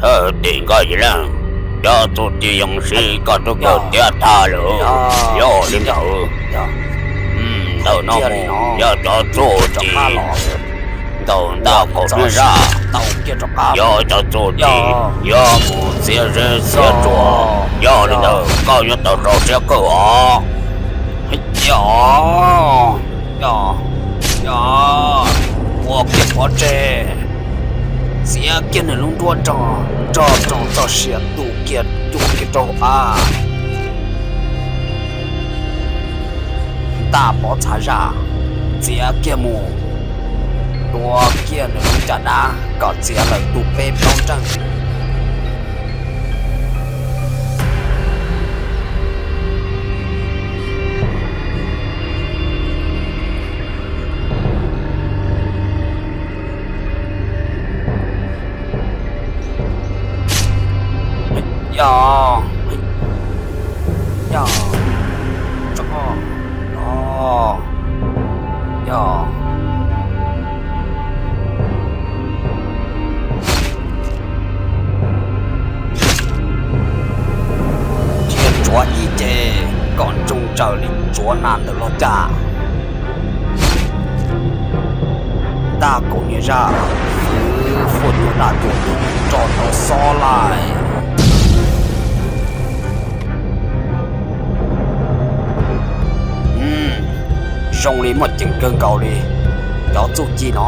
Tim Nkaj Yim Leej, cov txuj ci yoov siv koj twb kawm tiav tag lawm. Yog li ntawd, ntawm no mus yog cov txuj ci ntawm ntaj kaum niag zaj, yog cov txuj ci yuav mus txiav zeb txiav tsuas. Yog li ntawd koj yuav tau rau siab kawg os. Yog, yog, yog, ua kiag pov tseg, txiav kiag nws lub nruab nrog, nrog rau txoj sia tu kiag, tu kiag rau av. Ntaj pov txha zaj, txiav kiag mus, tua kiag nws lub caj dab kom txiav lawm tus peb plaub nreej. Yog, yog, tso, yog, yog. Cia tsuav ib ce kom ntsoog raws li tsuav nas ntawm lub caj. Ntaj kaum niag zaj, fuaj tus dam tus rog tau xob laij. Zoo li muaj ceem kawg nkaus li cov txuj ci no.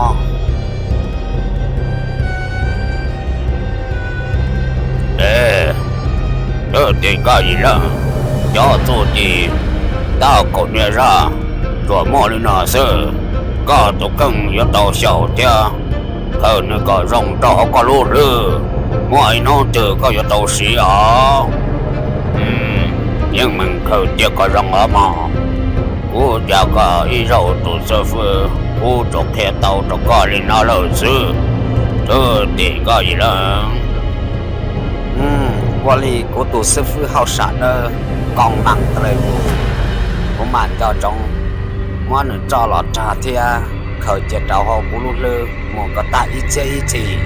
Tim Nkaj Yim Leej, cov txuj ci ntaj kaum niag zaj tsuas muaj li no xwb. Koj tus kheej yuav tau xyaum thiab khaws nws kom zoo rau hauv koj lub hlwb. Muaj ib hnub twg koj yuav tau siv os. Yeej meem khaws cia kom zoo os mog. Kuv cas koj ib zaug tus xib fwb, kuv tsuas qhia tau rau koj li no lawm xwb, tim Nkaj Yim Leej. Ua li kuv tus xib fwb hauj sam dawb, koo meem tas li, kuv mam nco ntsoov muab nws tso los rag thiab khaws cia rau hauv kuv lub hlwb mus kom tag ib txhiab ib txhis.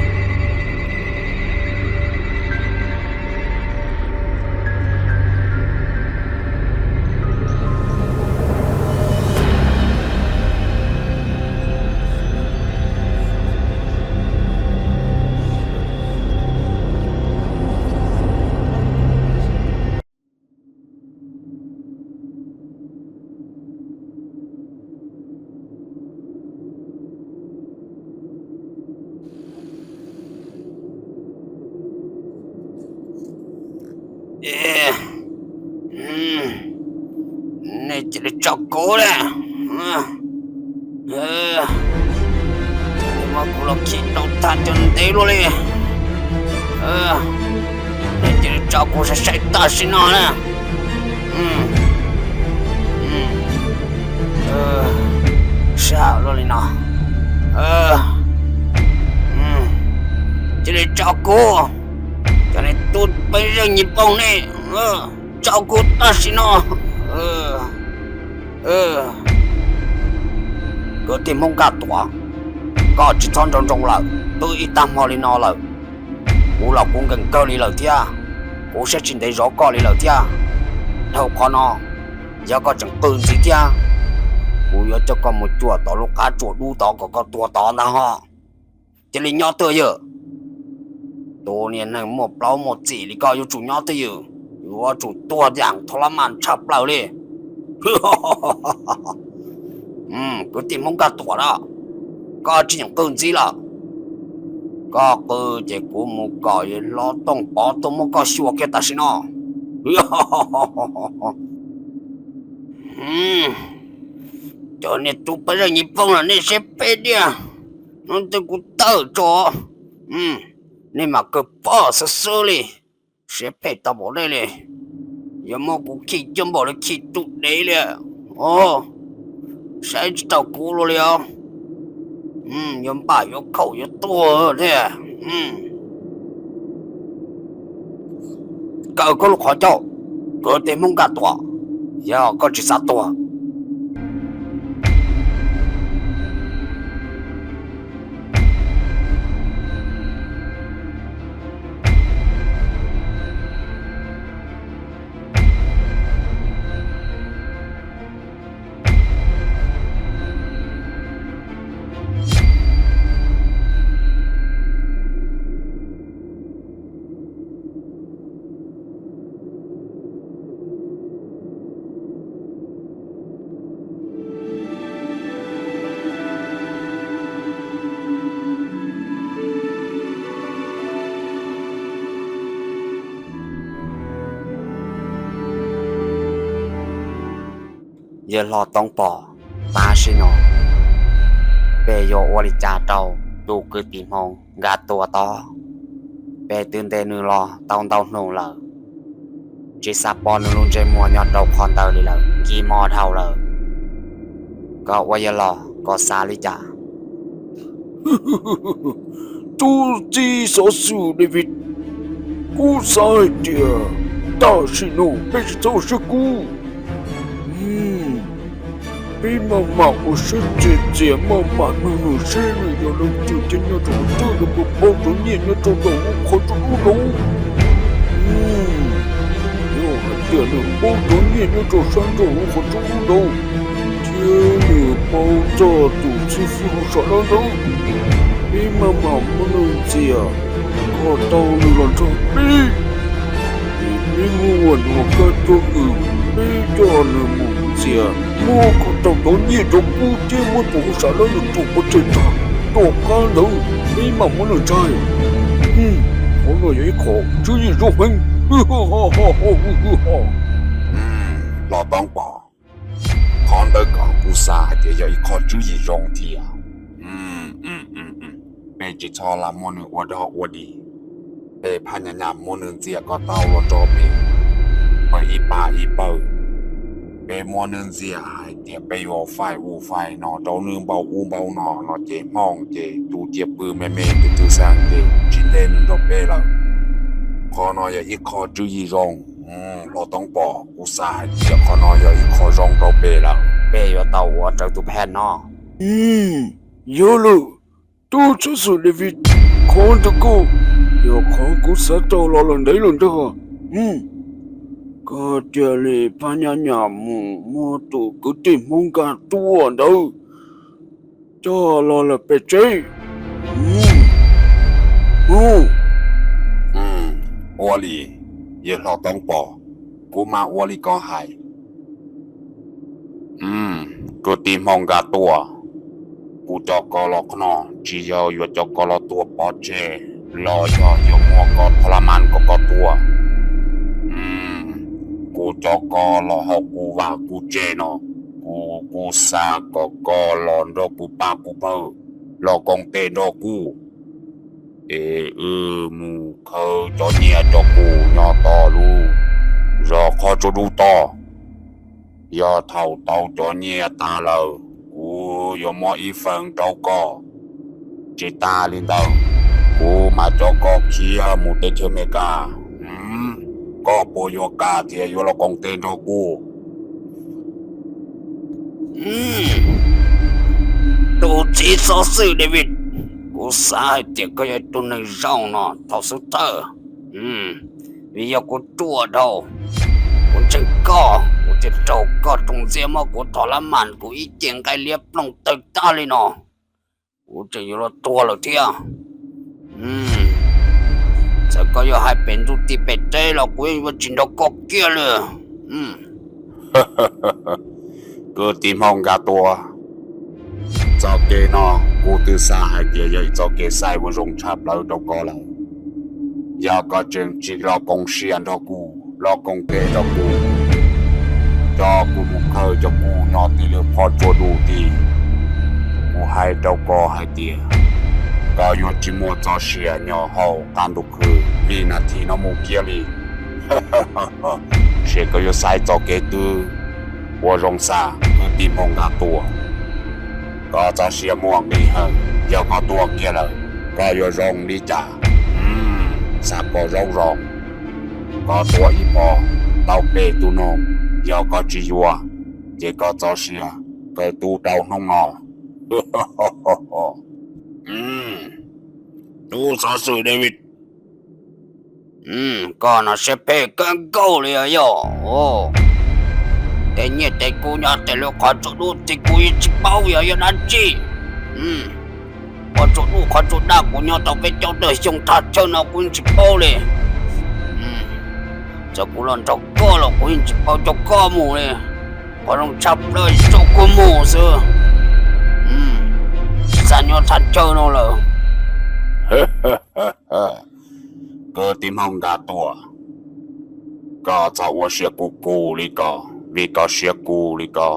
Nej cia li tso kuv na. Muab kuv los khi rau tag nrho ntev luaj li. Nej cia li tso kuv saib saib tam sim no na. Sab luaj li no. Cia li tso kuv, cov niag tub peb zeej nyuag phooj nej, tso kuv tam sim no. Kwv tij Hmoob Nkaj Tuam, koj tsis txhob nroo nroo lawm, twb ib tag hmo li no lawm. Kuv los kuv nkees kawg li lawm thiab, kuv siab tsis ntev zov koj li lawm thiab. Dhau qhov no, yog koj tseem qw ntxiv thiab, kuv yuav coj koj mus cuam tom lub qab tsuas dub tod kom koj tuag tod ntag ho. Cia li nyob twj ywm. Tus niag neeg muaj plaub muaj txim li koj yuav tsum nyob twj ywm, yuav tsum tuag yam tho lab mas tshaj plaws li. Kwv tij Hmoob Nkaj Tuam na, koj tsis yeem qw ntxiv lawm. Koj qw ces kuv mus kom hlob Tooj Pov tuaj muab koj xyuas kiag tam sim no. Cov niag tub peb zeej nyuag phooj no nej siab phem diaj, hnub twg kuv tawm tso, nej mam kawg pom xwb xwb li. Siab phem tau npaum nej li, yuav muab kuv khi coj npaum li khi tus dev li. Saib tsis taus kuv los li os. Yuav npam yuav khaum yuav tuag thiab. Kaw koj lub qhov ncauj, kwv tij Hmoob Nkaj Tuam, yog koj tsis xav tuag, Yawg hlob Toob Pom, tam sim no peb yuav ua li cas rau tus kwv tij Hmoob Nkaj Tuam tod? Peb twb ntes nws los tau ntau hnub lawm, tsis xav pom nws lub ntsej muag nyob rau qhov ntawd li lawm, nkim mos dhau lawm. Koj ua yawg los koj xav li cas? Tub txib xov xwm David, kuv xav hais tias tam sim no peb tsis txhob ua siab kub. Peb maj mam ua siab txias txias, maj mam nug nws seb nws yog leej twg thiab nyob rau qhov twg, nws puas paub cov nyiaj nyob rau tom lub qhov tsua dub nraud. Yog hais tias nws paub cov nyiaj nyob rau sab nraum lub qhov tsua dub nraud, thiab nws paub txog tus xib fwb hauj sam dawb ntawd, peb maj mam muab nws ntxias kom tau nws los nrog peb. Peb muab ua nyuag kab cuab kws, peb coj nws mus ntxias, muab kom tau cov nyiaj cov kub thiab muab tus hauj sam dawb ntawd tua pov tseg tag, tom qab ntawd peb mam muab nws ntshai. Qhov no yog ib qho tswv yim zoo heev. Hlob Toob Pom, qhov ntawd kom kuv xav hais tias yog ib qho tswv yim zoo thiab. Peb tsis txhob lam muab nws ua dog ua dig, peb phaj nyaj nyaj muab nws ntxias kom tau los nrog peb, peb ib pab ib pawg. Peb muab nws ntxias hais tias peb yuav faib ub faib no rau nws npaum ub npaum no, no ces Hmoob ces tus ciaj pw me me twb twb xeeb ces tsis ntes nws nrog peb lawm. Qhov no yog ib qho tswv yim zoo. Hlob Toob Pom, kuv xav hais tias qhov no yog ib qho zoo rau peb lawm, peb yuav tau ua raws tus phaj no. Yog lawm, tub xov xwm David, qhov ntawd kuj yog qhov kuv xav tau los lawm ntev lawm ntag. Koj cia li phaj nyaj nyaj mus muab tus kwv tij Hmoob Nkaj Tuam ntawd coj los lawm pem tsev. Ua li, yawg hlob Toob Pom, kuv mam ua li koj hais. Kwv tij Hmoob Nkaj Tuam, kuv coj koj los qhov no tsis yog yuav coj koj los tua pov tseg los yog yuav muab koj thov la mas kom koj tuag. Kuv coj koj los hauv kuv vaj kuv tsev no, kuv kuj xav kom koj los nrog kuv pab kuv pawg los koom tes nrog kuv, es wb mus khaws cov nyiaj cov kub nyob tom lub zos qhov tsua dub tod. Yog thaum tau cov nyiaj tag lawm, kuv yuav muab ib feem rau koj. Tsis tas li ntawd, kuv mam coj koj khiav mus teb chaws Amelikas. Koj puas yuav kam thiab yuav los koom tes nrog kuv? Tus txiv xov xwm David, kuv xav hais tias koj yog ib tug neeg zoo no thaum xub thawj, vim yog kuv ruam dhau, kuv ntseeg koj, kuv thiaj raug koj roos ntxias muab kuv thov la mas kuv ib ce nqaij liab ploog tawg tag li no, kuv tseem yuav luag tuag lawm thiab. Txawm koj yuav hais pem ntug tim pem teb los kuv yeej yuav tsis nrog koj kiag li. Kwv tij Hmoob Nkaj Tuam, txoj kev no kuv twb xav hais tias yog ib txoj kev xaiv uas zoo tshaj plaws rau koj lawm. Yog koj tseem tsis los koom siab nrog kuv, los koom tes nrog kuv, coj kuv mus khaws cov kub nyob tim lub qhov tsua dub tid, kuv hais rau koj hais tias koj yuav tsis muaj txoj sia nyob hauv qab ntuj khwb vim nas this no mus kiag li. Ces koj yuav xaiv txoj kev twg uas zoo xav, kwv tij Hmoob Nkaj Tuam? Koj txoj sia muaj nqis heev, yog koj tuag kiag lawm, koj yuav zoo li cas? Xav kom zoo zoo, koj tuav ib pob tau peb tug noog, yog koj tsis yuav, ces koj txoj sia kawg tu rau hnub no. Tub xov xwm David, koj no siab phem kawg nkaus li os yog. Tej nyiaj tej kub nyob tej lub qhov tsua dub tid kuv yeej tsis paub yog yog dab tsi. Qhov tsua dub qhov tsua daj kuv nyob tau peb caug tawm xyoo thaj chaw no kuv yeej tsis paub li. Txawm kuv los nrog koj los kuv yeej tsis paub coj koj mus li. Qhov zoo tshaj plaws tso kuv mus xwb. Tsis xav nyob thaj chaw no lawm. Kwv tij Hmoob Nkaj Tuam, koj txhob ua siab kub kub li ko, vim koj siab kub li ko,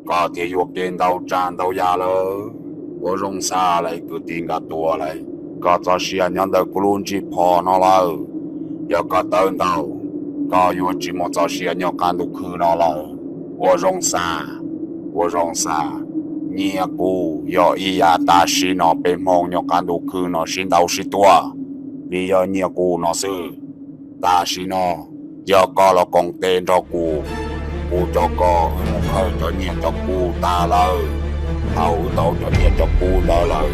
koj thiaj yuav kev ntau tsav ntau yam lawm. Ua zoo xav lawm kwv tij Nkaj Tuam lawm, koj txoj sia nyob ntawm kuv lub ntsig phom no lawm. Yog koj tawv ntau, koj yuav tsis muaj txoj sia nyob qab ntuj khwb no lawm. Ua zoo xav, ua zoo xav, nyiaj kub yog ib yam tam sim no peb Hmoob nyob qab ntuj khwb no sib ntaus sib tua, vim yog nyiaj kub no xwb. Tam sim no yog koj los koom tes nrog kuv, kuv coj koj wb mus khaws cov nyiaj cov kub tas lawm. Thaum wb tau cov nyiaj cov kub ntawd lawm,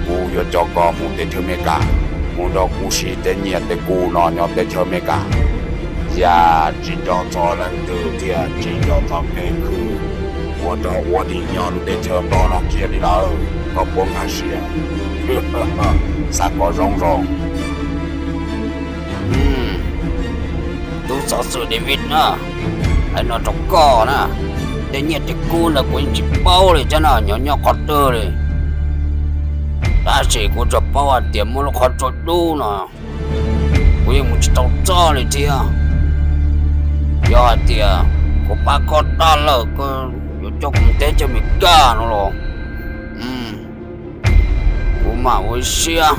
kuv yuav coj koj mus teb chaws Amelikas, mus nrog kuv siv tej nyiaj tej kub no nyob teb chaws Amelikas. Yam tsis nco txog leej twg thiab tsis nco txog kev khwv, ua rau ua dig nyob lub teb chaws Nplog no kiag li lawm. Koj puas nkag siab? Xav kom zoo zoo. Tub xov xwm David na, hais no rau koj na, tej nyiaj tej kub ntawd kuv yeej tsis paub li thiab no, nyob nyob qhov twg li. Tab sis kuv tsuas paub hais tias muaj lub qhov tsua dub no, kuv yeej mus tsis tau txog li thiab. Yog hais tias kuv pab koj tag lawm, koj yuav coj kuv mus teb chaws Amelikas no los, kuv mam ua ib siab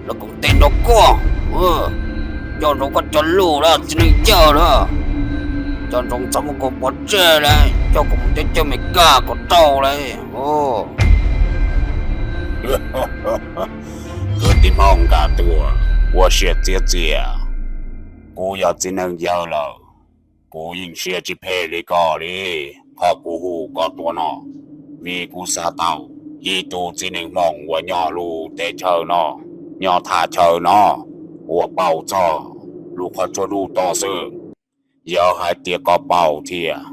los koom tes nrog koj. Nco ntsoov koj cov lus lawm txiv neej yawg lawm, nco ntsoov txhob muab kuv pov tseg lawm, coj kuv mus teb chaws Amelikas kom tau lawm. Kwv tij Hmoob Nkaj Tuam, ua siab txiav txiav, kuv yog txiv neej yawg lawm, kuv yeej siab tsis phem li koj li. Qhov kuv hu koj tuaj no, vim kuv xav tau ib tug txiv neej Hmoob uas nyob lub teb chaws no, nyob thaj chaw no, uas paub txog lub qhov tsua dub tod xwb. Yog hais tias koj paub thiab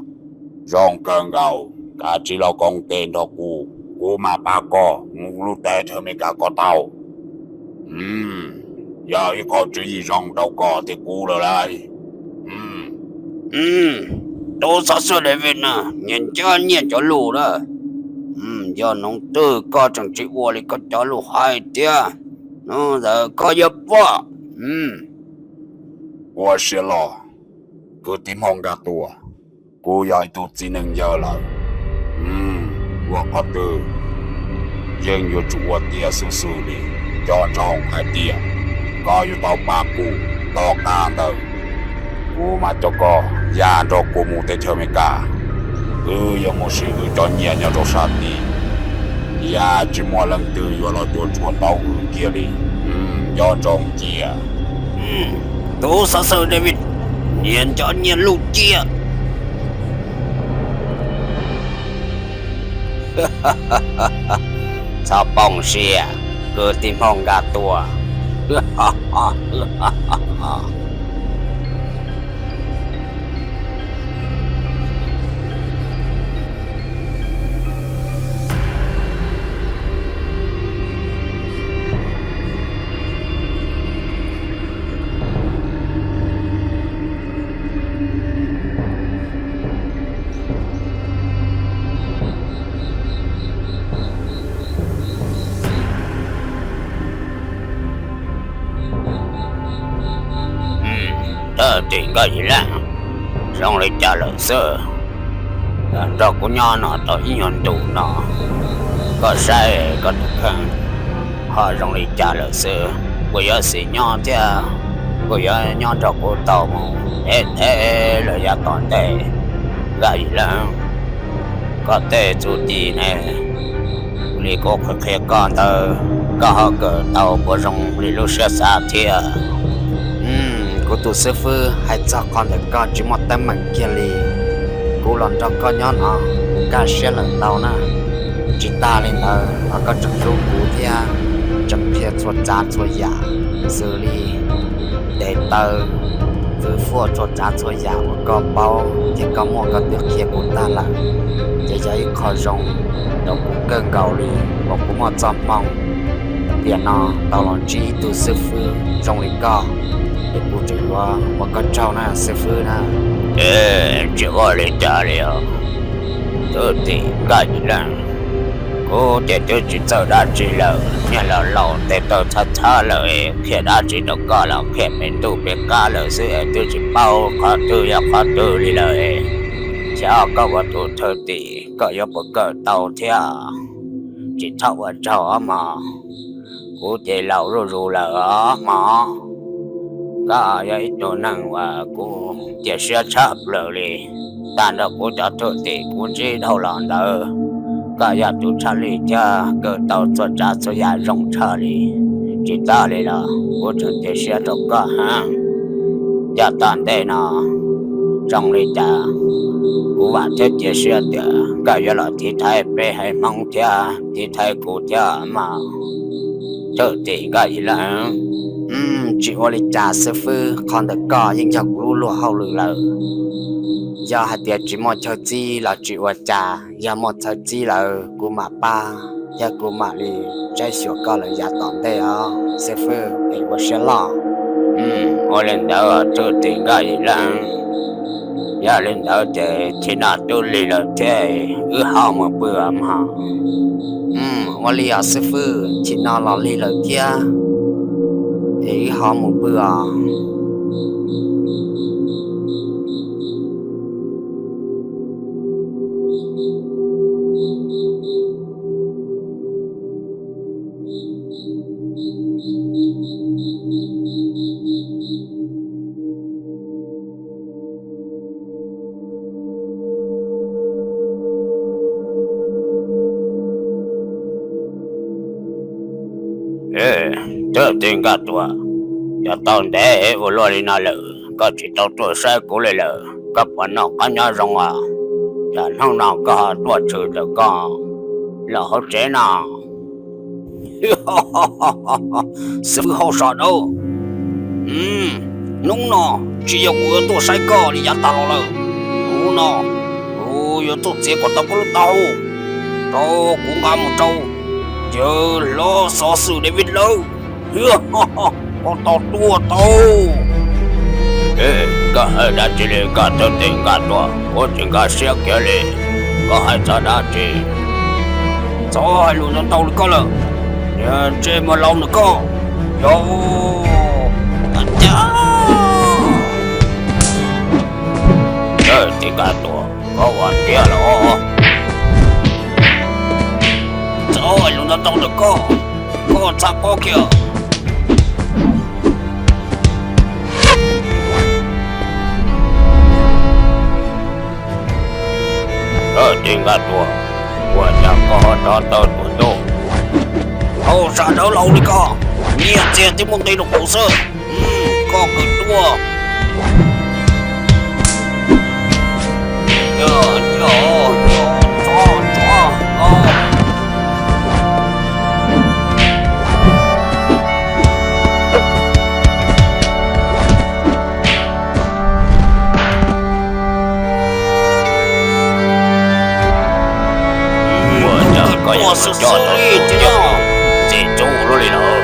zoo kawg nkaus, kav tsij los koom tes nrog kuv, kuv mam pab koj mus lub teb chaws Amelikas kom tau. Yog ib qho tswv yim zoo rau koj thiab kuv lawm lauj. Tub xov xwm David na, nyias nco nyias cov lus na. Yog hnub twg koj tseem tsis ua li koj cov lus hais tiag, hnub ntawd koj yuav pom. Ua siab loj, kwv tij Hmoob Nkaj Tuam, kuv yog ib tug txiv neej yawg lawm, ua qhov twg yeej yuav tsum ua tiag xwb xwb li. Nco ntsoov hais tias koj yuav tau pab kuv tom qab ntawd, kuv mam coj koj ya nrog kuv mus teb chaws Amelikas. Wb yuav mus siv wb cov nyiaj nyob rau sab tid, yam tsis muaj leej twg yuav los cuam tshuam tau wb kiag li. Nco ntsoov cia. Tub xov xwm David, nyias nco nyias lus cia. Txhob poob siab, kwv tij Hmoob Nkaj Tuam. Thov txim Nkaj Yim Leej, zoo li cas lawm xwb? Nrog kuv nyob no tau ib nyuag ntus no, koj saib koj tus kheej ho zoo li cas lawm xwb. Kuv yuav xis nyob thiab, kuv yuav nyob nrog kuv tau mus ib teb los yav tom ntej. Nkaj Yim Leej, koj tej txuj ci ne, li kuv qhia koj ntawd, koj ho kawm tau puas zoo li lub siab xav thiab? Kuv tus xib fwb, hais txog qhov ntawm koj tsis muaj teeb meem kiag li. Kuv los nrog koj nyob no, kuv kaj siab lawm ntau na. Tsis tas li ntawd los koj tseem hlub kuv thiab, tseem qhia txhua tsav txhua yam, xws li tes taw, fwj fuaj, txhua tsav txhua yam uas koj paub thiab koj muaj koj twb qhia kuv tag lawm. Ces yog ib qho zoo rau kuv kawg nkaus li uas kuv muaj txoj hmoo tiam no tau los ntsib ib tug xib fwb zoo li koj, es kuv tseem yuav ua koj tsaug na xib fwb na. Tsis ua li cas li os, thov txim Nkaj Yim Leej. Kuv ces twb tsis txawj dab tsi lawm, niag laus laus tes taw txhab txhab lawm, qhia dab tsi rau koj los qhia pem ntuj pem qab lawm xwb es twb tsis paub qhov twg yog qhov twg li lawm. Xyov koj ua tus thwj tim koj yuav puas kawm tau thiab. Tsis txhob ua tsaug os mog, kuv ces laus zuj zus lawm os mog. Koj yog ib tug neeg uas kuv cia siab tshaj plaws li. Tag nrho kuv cov thwj tim kuv ntsib dhau los ntawd, koj yog tus tshaj lij thiab kawm tau txhua tsav txhua yam zoo tshaj li. Tsis tas li los kuv tseem cia siab rau koj heev. Yog tom ntej no zoo li cas, kuv vam thiab cia siab tias koj yuav los tiv thaiv peb haiv Hmoob thiab tiv thaiv kuv thiab mas. Thwj tim Nkaj Yim Leej, tsis ua li cas xib fwb, qhov ntawm koj yeej yog kuv lub luag hauj lwm lawm. Yog hais tias tsis muaj chaw txib los tsis ua cas, yog muaj chaw txib lawm kuv mam pab thiab kuv mam li saib xyuas koj lawm yav tom ntej os xib fwb, es ua siab loj. Ua li ntawd thwj tim Nkaj Yim Leej, yog li ntawd ces chim no twb lig lawm thiab, wb ho mus pw mog. Ua li os xib fwb, chim no los lig lawm thiab, es wb ho mus pw os. Thwj tim Nkaj Tuam, yog tau ntev ua luaj li no lawm koj tsis tau tuaj saib kuv li lawm, koj puas noj qab nyob zoo os? Cas hnub no koj ho tuaj tshwm tawm koj los hauv tsev no? Xib fwb Hauj Sam Dawb, hnub no tsis yog kuv yuav tuaj saib koj li yav tas los lawm. Hnub no kuv yuav tuaj txiav kom tau koj lub taub hau rau kuv nqa mus rau yawg hlob xov xwm David lawm. Koj tau tuaj tau. Koj hais dab tsi li koj thwj tim Nkaj Tuam, kuv tsis nkag siab kiag li. Koj hais txog dab tsi? Txhob hais lus ntau ntau li koj lawm, niag ntsej muag laus nws koj. Yog, thwj tim Nkaj Tuam, koj ua tiag los? Txhob hais lus ntau ntau li koj, koj txhob pob kiag. Thwj tim Nkaj Tuam, ua cas koj ho rov tawm tuaj tuaj? Hauj Sam Dawb laus li koj, nyiaj txiag twb muaj nqi rau kuv xwb, koj kawm tuaj. Ua cas koj yuav mus coj tau tus txiv txub luaj li lawm?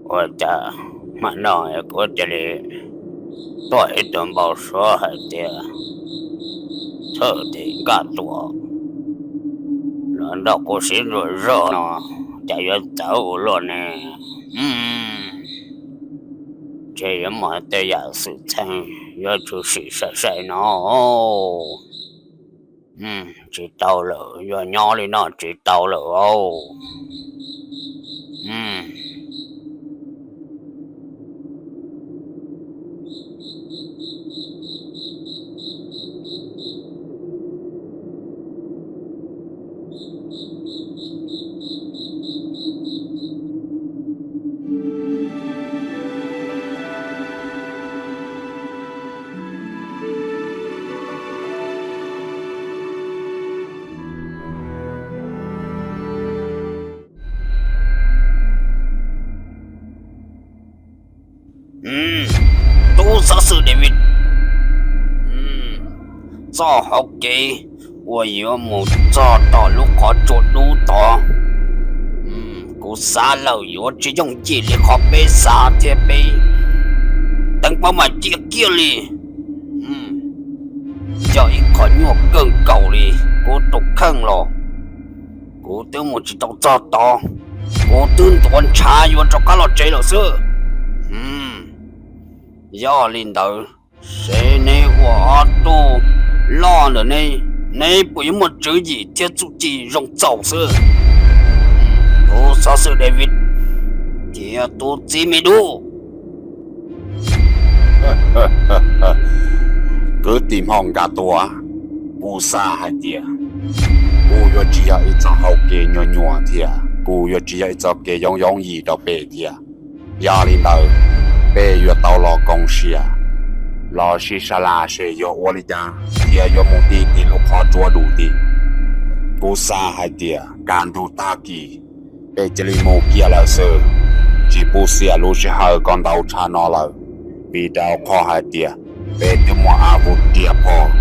Ua cas hmo no kuv cia li tuaj ib tug npau suav hais tias thwj tim Nkaj Tuam los nrog kuv sib ntsuas zog no, cas yuav txawv ua luaj ne? Ntshe yuav muaj tej yam xwm txheej yuav tshwm sim sai sai no. Tsis tau lawm, yuav nyob li no tsis tau lawm os. Tub xov xwm David, txoj hauv kev uas yuav mus txog tom lub qhov tsua dub tod, kuv xav lawm yuav tsis yooj yim li qhov peb xav thiab peb teev pab mam cia kiag li. Yog ib qho nyuaj kawg nkaus li kuv tus kheej los. Kuv twb mus tsis tau txog tod, kuv twb ntuav ntshav yuav rov qab los tsev lawm xwb. Yog li ntawd, seb neb ua ob tug loj ntawm ne, neb puas yuav muaj tswv yim thiab txuj ci zoo txaus xwb? Tus xov xwm David thiab tus txiv me dub. Kwv tij Hmoob Nkaj Tuam, kuv xav hais tias kuv yuav tsis yog ib txoj hau kev nyuaj nyuaj thiab kuv yuav tsis yog ib txoj kev yoov yoov yim rau peb thiab. Yog li ntawd, peb yuav tau los koom siab, los sib sab laj seb yuav ua li cas thiab yuav mus ti tim lub qhov tsua dub tid. Kuv xav hais tias kaj ntug tag kis peb cia li mus kiag lawm xwb, tsis pub xiam lub sij hawm kom ntau tshaj no lawm, vim rau qhov hais tias peb twb muaj av vuv riam phom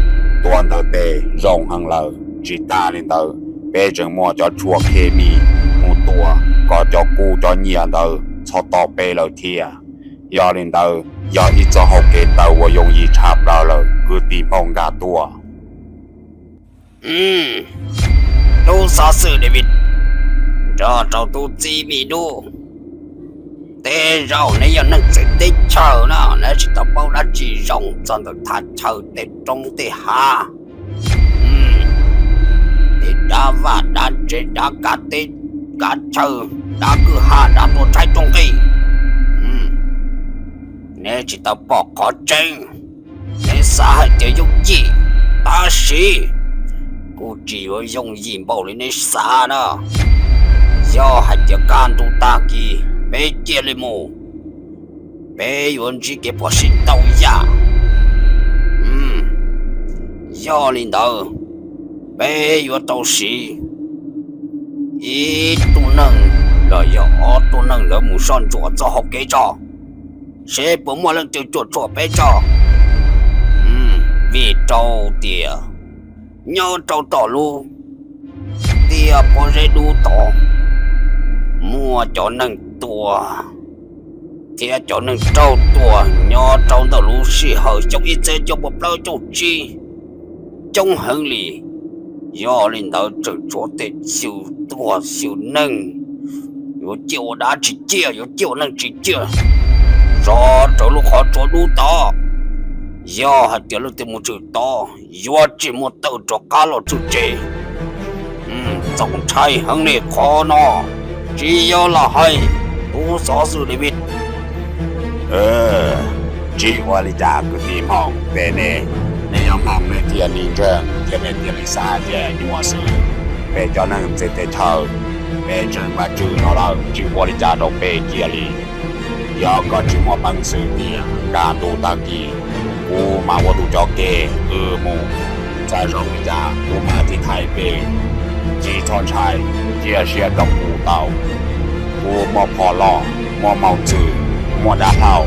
tua ntawm tes zoo heev lawm. Tsis tas li ntawd, peb tseem muaj cov tshuaj khes mis mus tua kom cov kub cov nyiaj ntawd txhob tom peb lawm thiab. Yog li ntawd, yog ib txoj hau kev taw uas yooj yim tshaj plaws lawm kwv tij Hmoob Nkaj Tuam. Tus xov xwm David nrog rau tus txiv me dub, tej zaum neb yog neeg txawv teb chaws no neb tsis tau paub dab tsi zoo txog ntawm thaj chaw tej roob tej hav, tej dab vaj dab tsev, dab kav teb kav chaw, dab kwj ha, dab tuag tshaib tuag nqhis. Neb tsis tau pom qhov tseeb, neb xav hais tias yooj yim, tab sis kuj tsis yuav yooj yim npaum li neb xav na. Yog hais tias kaj ntug tag kis peb cia li mus, peb yuav ntsib kev phom sij ntau yam. Yog li ntawd, peb yuav tau siv ib tug neeg los yog ob tug neeg ntawd mus soj ntsuam txoj hauv kev tso, seb puas muaj leej twg cuam tshuam peb tso. Vim rau tias nyob rau tom lub tiaj pob zeb dub tod muaj cov neeg tuag thiab cov neeg raug tuag nyob rau ntawm lub sij hawm xyoo ib txhiab cuaj pua plaub caug tsib coob heev li. Yog li ntawd tseem tshuav tej xyw tuag xyw neeg, yuav ciaj ua dab tsis ciaj, yuav ciaj ua neeg tsis ciaj, zov rawv lub qhov tsua dub tod. Yog hais tias leej twg mus txog tod yuav tsis muaj tawm rov qab los txog tsev. Txaus ntshai heev li qhov no, tsis yog lam hais, tus xov xwm David. Tsis ua li cas kwv tij Hmoob, peb ne, nej yog Hmoob nej thiaj li ntseeg thiab nej thiaj li xav tias nyuaj xwb. Peb cov neeg txawv teb chaws, peb ntseeg Vajtswv no lawm tsis ua li cas rau peb kiag li. Yog koj tsis muaj peev xwm tiag, kaj ntug tag kis kuv mam ua tus coj kev wb mus. Txawm zoo li cas kuv mam tiv thaiv peb. Tsis txhob ntshai, cia siab rau kuv tau. Kuv muaj phom loj, muaj mos txwm, muaj dav hlau,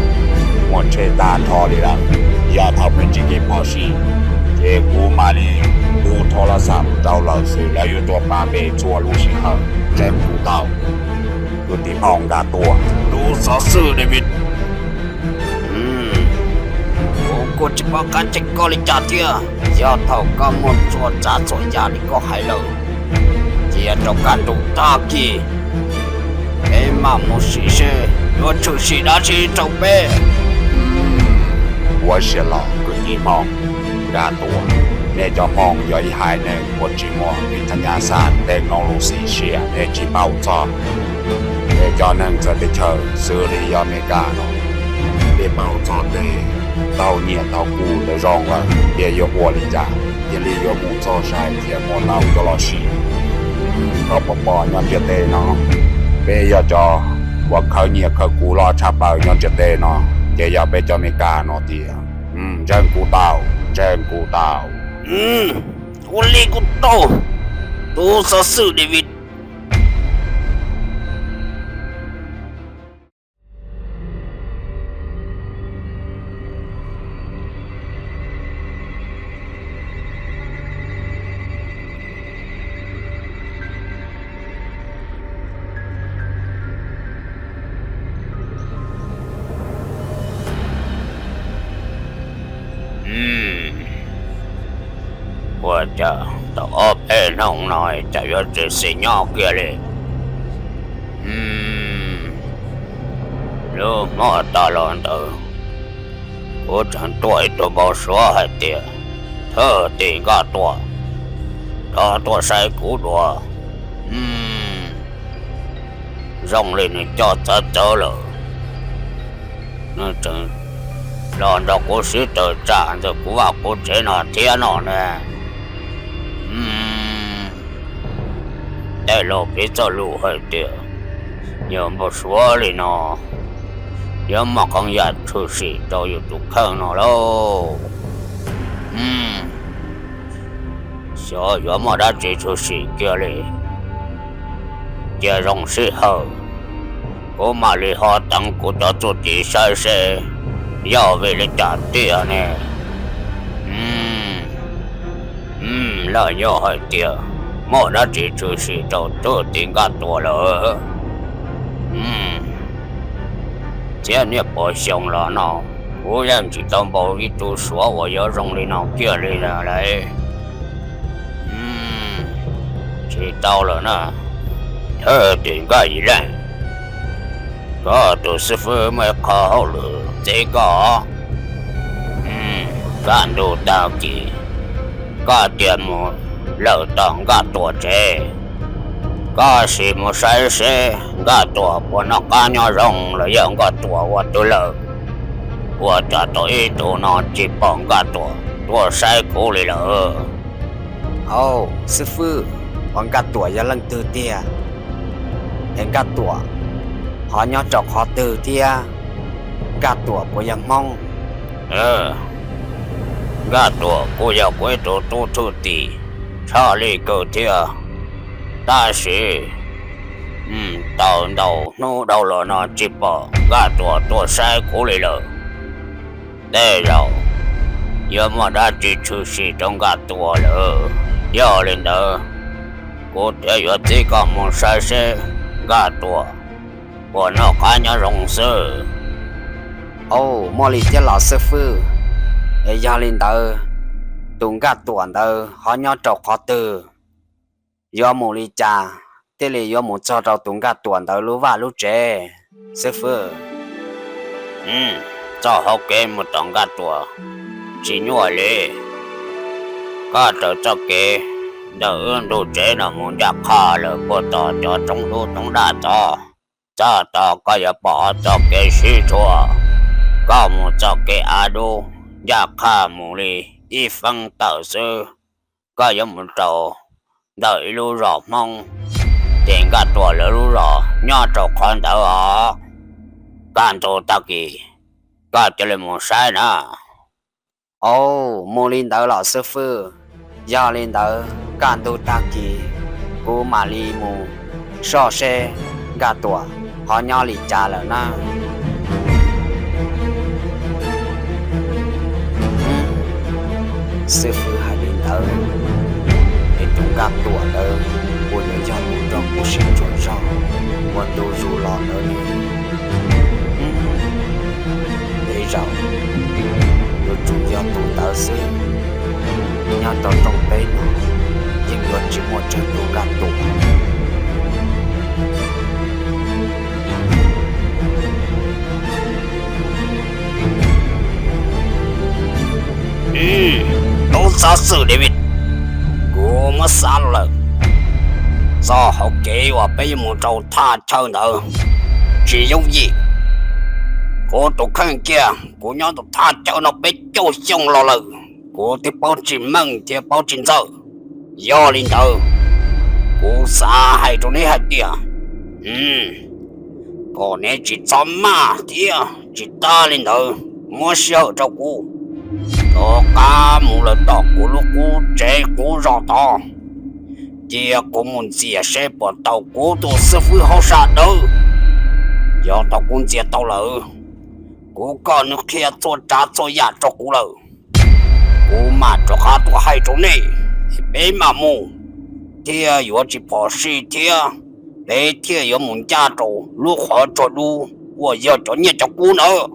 muaj tsheb tag nrho li lawm. Yog thaum peb ntsib kev phom sij, ces kuv mam li hu thov laj xam rau lawv xwb, lawv yuav tuaj pab peb txhua lub sij hawm. Ntseeg kuv tau, kwv tij Hmoob Nkaj Tuam. Tus xov xwm David, kuv kuj tsis paub qab tseeb koj li cas thiab. Yog thaum koj muaj txhua tsav txhua yam li koj hais lawm, cia rau kaj ntug tag kis peb mam mus sim seb yuav tshwm sim dab tsi rau peb. Ua siab los kwv tij Hmoob Nkaj Tuam, nej cov Hmoob yog ib haiv neeg uas tsis muaj vij thas nyas xas tej no los xim siab nej tsis paub txog. Peb cov neeg txawv teb chaws xws li yog Amelikas no, peb paub txog tej tau nyiaj tau kub ntawd zoo lawm, peb yuav ua li cas thiaj li yuav mus txog sai thiab muaj tau cov los sim. Koj puas pom nyob ntiaj teb no, peb yog cov uas khawb nyiaj khawb kub loj tshaj plaws nyob ntiaj teb no, ces yog peb cov Amelikas no tiag. Ntseeg kuv tau, ntseeg kuv tau. Ua li kuj tau, tus xov xwm David. Ua cas Tau ob peb hnub no cas yuav tsis xis nyob kiag li. Lub hmo tas los ntawd, kuv tseem tuaj ib tug npau suav hais tias thwj tim Nkaj Tuam rov tuaj saib kuv dua. Zoo li nws coj txawv txawv lawm, nws tseem los nrog kuv sib tawm tsam ntawm kuv vaj kuv tsev no thiab no ne. Tej laus piv txoj lus hais tias yog npau suav li no, yuav muaj qee yam tshwm sim rau yus tus kheej no lauj. Xyov yuav muaj dab tsi tshwm sim kiag li. Cia zoo sij hawm kuv mam li ho teev kuv cov txuj ci saib seb yog vim li cas tiag ne. Lawm yog hais tias muaj dab tsi tshwm sim rau thwj tim Nkaj Tuam lawm. Thiab niaj pua xyoo los no, kuv yeej tsis tau npau ib tug suav uas yuav zoo li no kiag li lawm. Tsis tau lawm na, thwj tim Nkaj Yim Leej, koj tus xib fwb muaj ib qho hauj lwm txib koj. Kaj ntug tag kis, koj cia mus lawm tom Nkaj Tuam tsev. Koj sim mus saib seb Nkaj Tuam puas noj qab nyob zoo los yog Nkaj Tuam ua twg lawm, ua cas tau ib ntus no tsis pom Nkaj Tuam tuaj saib kuv li lawm. Au, xib fwb, ua Nkaj Tuam yog leej twg tiag? Es Nkaj Tuam ho nyob rau qhov twg thiab? Nkaj Tuam puas yog Hmoob? Nkaj Tuam kuj yog kuv ib tug tub thwj tim tshaj lij kawg thiab, tab sis tau ntau hnub dhau los no tsis pom Nkaj Tuam tuaj saib kuv li lawm. Tej zaum yuav muaj dab tsi tshwm sim rau Nkaj Tuam lawm. Yog li ntawd, kuv thiaj yuav txib koj mus saib seb Nkaj Tuam puas noj qab nyob zoo xwb. Au, muaj li thiab los xib fwb. Es yog li ntawd, tus Nkaj Tuam ntawd ho nyob rau qhov twg? Yuav mus li cas thiaj li yuav mus txog rau tus Nkaj Tuam ntawd lub vaj lub tsev, xib fwb? Txoj hauv kev mus tom Nkaj Tuam tsis nyuaj li. Koj raws txoj kev ntawm wb ntug tsev no mus ncaj qha lawm puag tom cov roob dub roob daj tod, txog tod koj yuav pom ob txoj kev sib tshuam. Koj mus txoj kev av dub ncaj qha mus li ib feeb tawm xwb, koj yuav mus rau ntawm ib lub zos Hmoob, ces Nkaj Tuam lawv lub zos nyob rau qhov ntawd os. Kaj ntug tag kis koj cia li mus saib na. Au, mus li ntawd los xib fwb. Yog li ntawd kaj ntug tag kis kuv mam li mus soj seb Nkaj Tuam ho nyob li cas lawm na. Xib fwb hais li ntawd, es tus Nkaj Tuam ntawd puas yuav yog tus nrog kuv sib tsuam zog ua ntu zus los ntawd li? Tej zaum yuav tsum yog tus ntawd xwb. Nyob rau rooj teb no yeej yuav tsis muaj tsawg tus Nkaj Tuam. Tub xov xwm David, kuv muab xav los lawm. Txoj hauv kev uas peb yuav mus rau thaj chaw ntawd tsis yooj yim. Kuv tus kheej kiag kuv nyob rau thaj chaw no peb caug xyoo los lawm, kuv twb paub tsis meej thiab paub tsis ntxaws. Yog li ntawd, kuv xav hais rau neb hais tias, kom neb tsis txhob maj thiab tsis tas li ntawd, muab sij hawm rau kuv rov qab mus lawm tom kuv lub qub tsev qub zos tod, cia kuv mus ntxias seb puas tau kuv tus xib fwb hauj sam dawb. Yog tau kuv ntxias tau lawm, kuv kom nws qhia txhua tsav txhua yam rau kuv lawm, kuv mam rov qab tuaj hais rau nej, peb mam mus, thiaj yuav tsis phom sij thiab peb thiaj yuav mus ncaj rau lub qhov tsua dub uas yog cov nyiaj cov kub ntawd.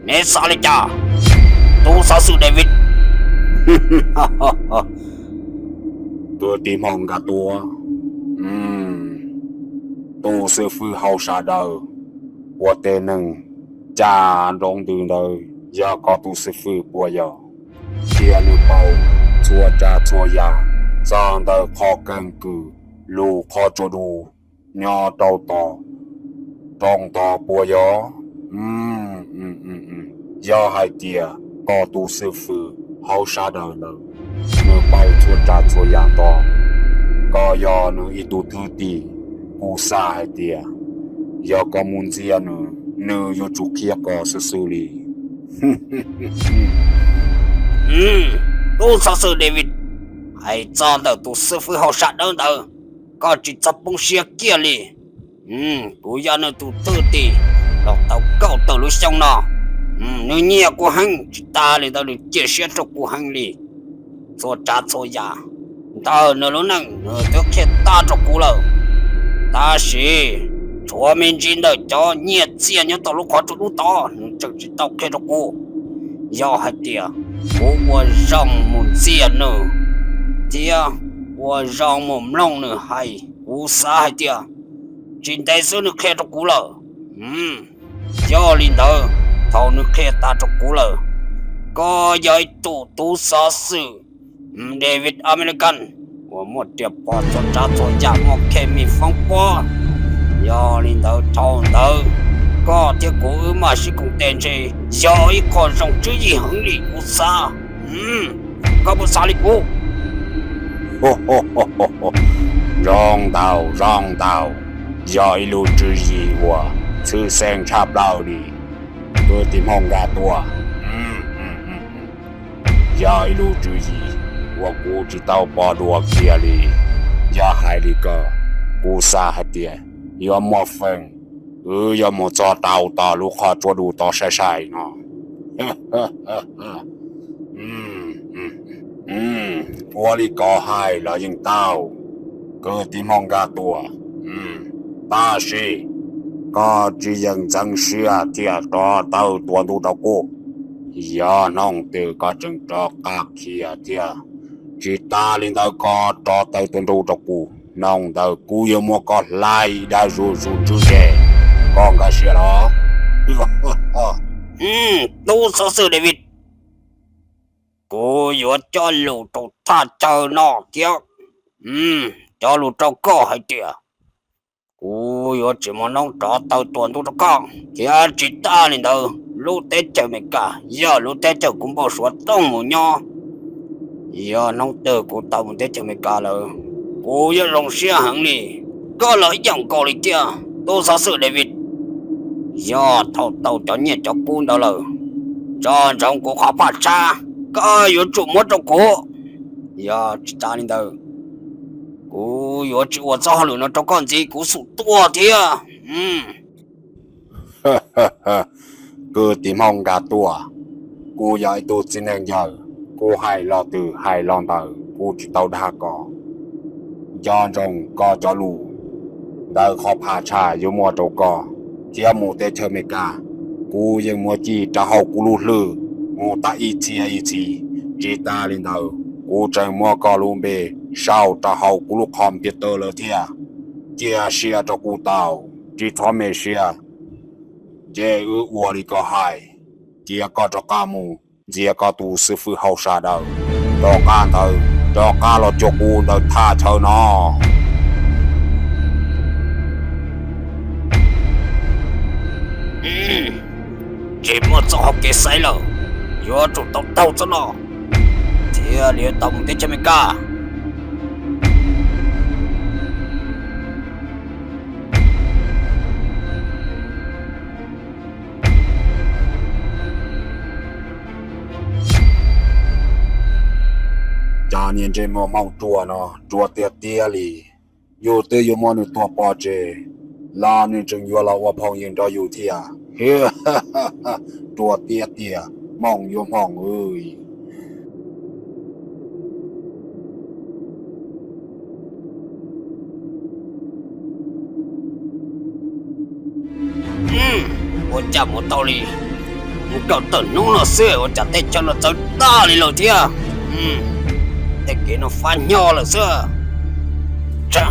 Neb xav li cas, tub xov xwm David? Kwv tij Hmoob Nkaj Tuam, tus xib fwb hauv sawv daws ua tej neeg caj nroo ntws ntawd yog koj tus xib fwb puas yog? Cia nws paub txhua tsav txhua yam txog ntawm qhov keeb kwm lub qhov tsua dub nyob rau tom roob tod puas yog? Yog hais tias koj tus xib fwb hauv sawv daws ntawd nws paub txhua tsav txhua yam tod, koj yog nws ib tug thwj tim, kuv xav hais tias yog koj mus ntxias nws, nws yuav tsum qhia koj xwb xwb li. Tub xov xwm David, hais txog ntawm tus xib fwb hauv sawv daws ntawd, koj tsis txhob poob siab kiag li. Kuv yog nws tus thwj tim los tau kaum tawm lub xyoo no. Nws nyiam kuv heev, tsis tas li ntawd nws cia siab rau kuv heev li. Txhua tsav txhua yam ntawm nws lub neej nws twb qhia tag rau kuv lawm, tab sis tshuav me ntsis ntawm cov nyiaj txiag nyob tom lub qhov tsua dub tod nws tseem tsis tau qhia rau kuv. Yog hais tias kuv ua zoo mus ntxias nws thiab ua zoo mus mloog nws hais, kuv xav hais tias tsis ntev xwb nws qhia rau kuv lawm. Yog li ntawd, thaum nws qhia tas rau kuv lawm, koj yog ib tug tub xov xwm David American uas muaj riam phom txhua tsav txhua yam, muaj khe mi foob pob. Yog li ntawd thaum ntawd koj thiab kuv wb mam sib koom tes ntshe yog ib qho zoo tswv yim heev li kuv xav. Koj puas xav li kuv? Zoo ntau, zoo ntau, yog ib lub tswv yim uas tshwj xeeb tshaj plaws li, kwv tij Hmoob Nkaj Tuam. Yog ib lub tswv yim uas kuv tsis tau pom dua kiag li. Yog hais li ko, kuv xav hais tias yuav muaj feem wb yuav mus txog rau tom lub qhov tsua dub tod sai sai no. Ua li koj hais los yeej tau, kwv tij Hmoob Nkaj Tuam, tab sis koj tsis yeem ntxeev siab thiaj rov taw tuam ntug rau kuv. Yog hnub twg koj tseem rov qab khiav thiab, tsis tas li ntawd koj rov taw tuam ntug rau kuv, hnub ntawd kuv yuav muab koj hlais dab zuj zus ntswj ze, koj nkag siab los? Tub xov xwm David, kuv yuav cog lus rau thaj chaw no thiab cog lus rau koj hais tias kuv yuav tsis muaj hnub rov taw tuam ntug rau koj, thiab tsis tas li ntawd lub teb chaws Amelikas yog lub teb chaws kuv npau suav tooj mus nyob. Yog hnub twg kuv tau mus teb chaws Amelikas lawm, kuv yuav zoo siab heev li. Koj los ib yam nkaus li thiab tub xov xwm David. Yog thaum tau cov nyiaj cov kub ntawd lawm, tsom ntsoov kuv qhov phaj tshab, koj yuav tsum muab rau kuv. Yog tsis tas li ntawd, kuv yuav tsis ua txoj hauj lwm no rau koj ntxiv, kuv xum tuag thiab. Kwv tij Hmoob Nkaj Tuam, kuv yog ib tug txiv neej yawg, kuv hais lo twg hais lo ntawd, kuv tsis tau dag koj. Nco ntsoov koj cov lus, ntawm qhov phaj tshab yuav muab rau koj, thiab mus teb chaws Amelikas, kuv yeej muab ci rau hauv kuv lub hlwb mus tag ib txhia ib txhis. Tsis tas li ntawd, kuv tseem muab koj lub npe sau rau hauv kuv lub qhov npias taw lawm thiab. Cia siab rau kuv tau, tsis txhob me siab. Ces wb ua li koj hais, cia koj rov qab mus ntxias koj tus xib fwb hauv sawv daws, rov qab ntawd rov qab los cuag kuv ntawm thaj chaw no. Tsis muaj txoj hau kev xaiv lawm, yuav tsum tau taug txoj no thiaj li tau mus teb chaws Amelikas. Cov niag ntsej muag hmoov ruam no ruam tiag tiag li. Yus twb yuav muab nws tua pov tseg los nws tseem yuav los ua phooj ywg nrog yus thiab. Ruam tiag tiag, hmoov yuav hmoov. Ua cas mus tau li mus kaum tawm hnub no xwb ua cas teb chaws no txawv tag li lawm thiab. Tej kev no fab nyo lawm xwb. Tsa,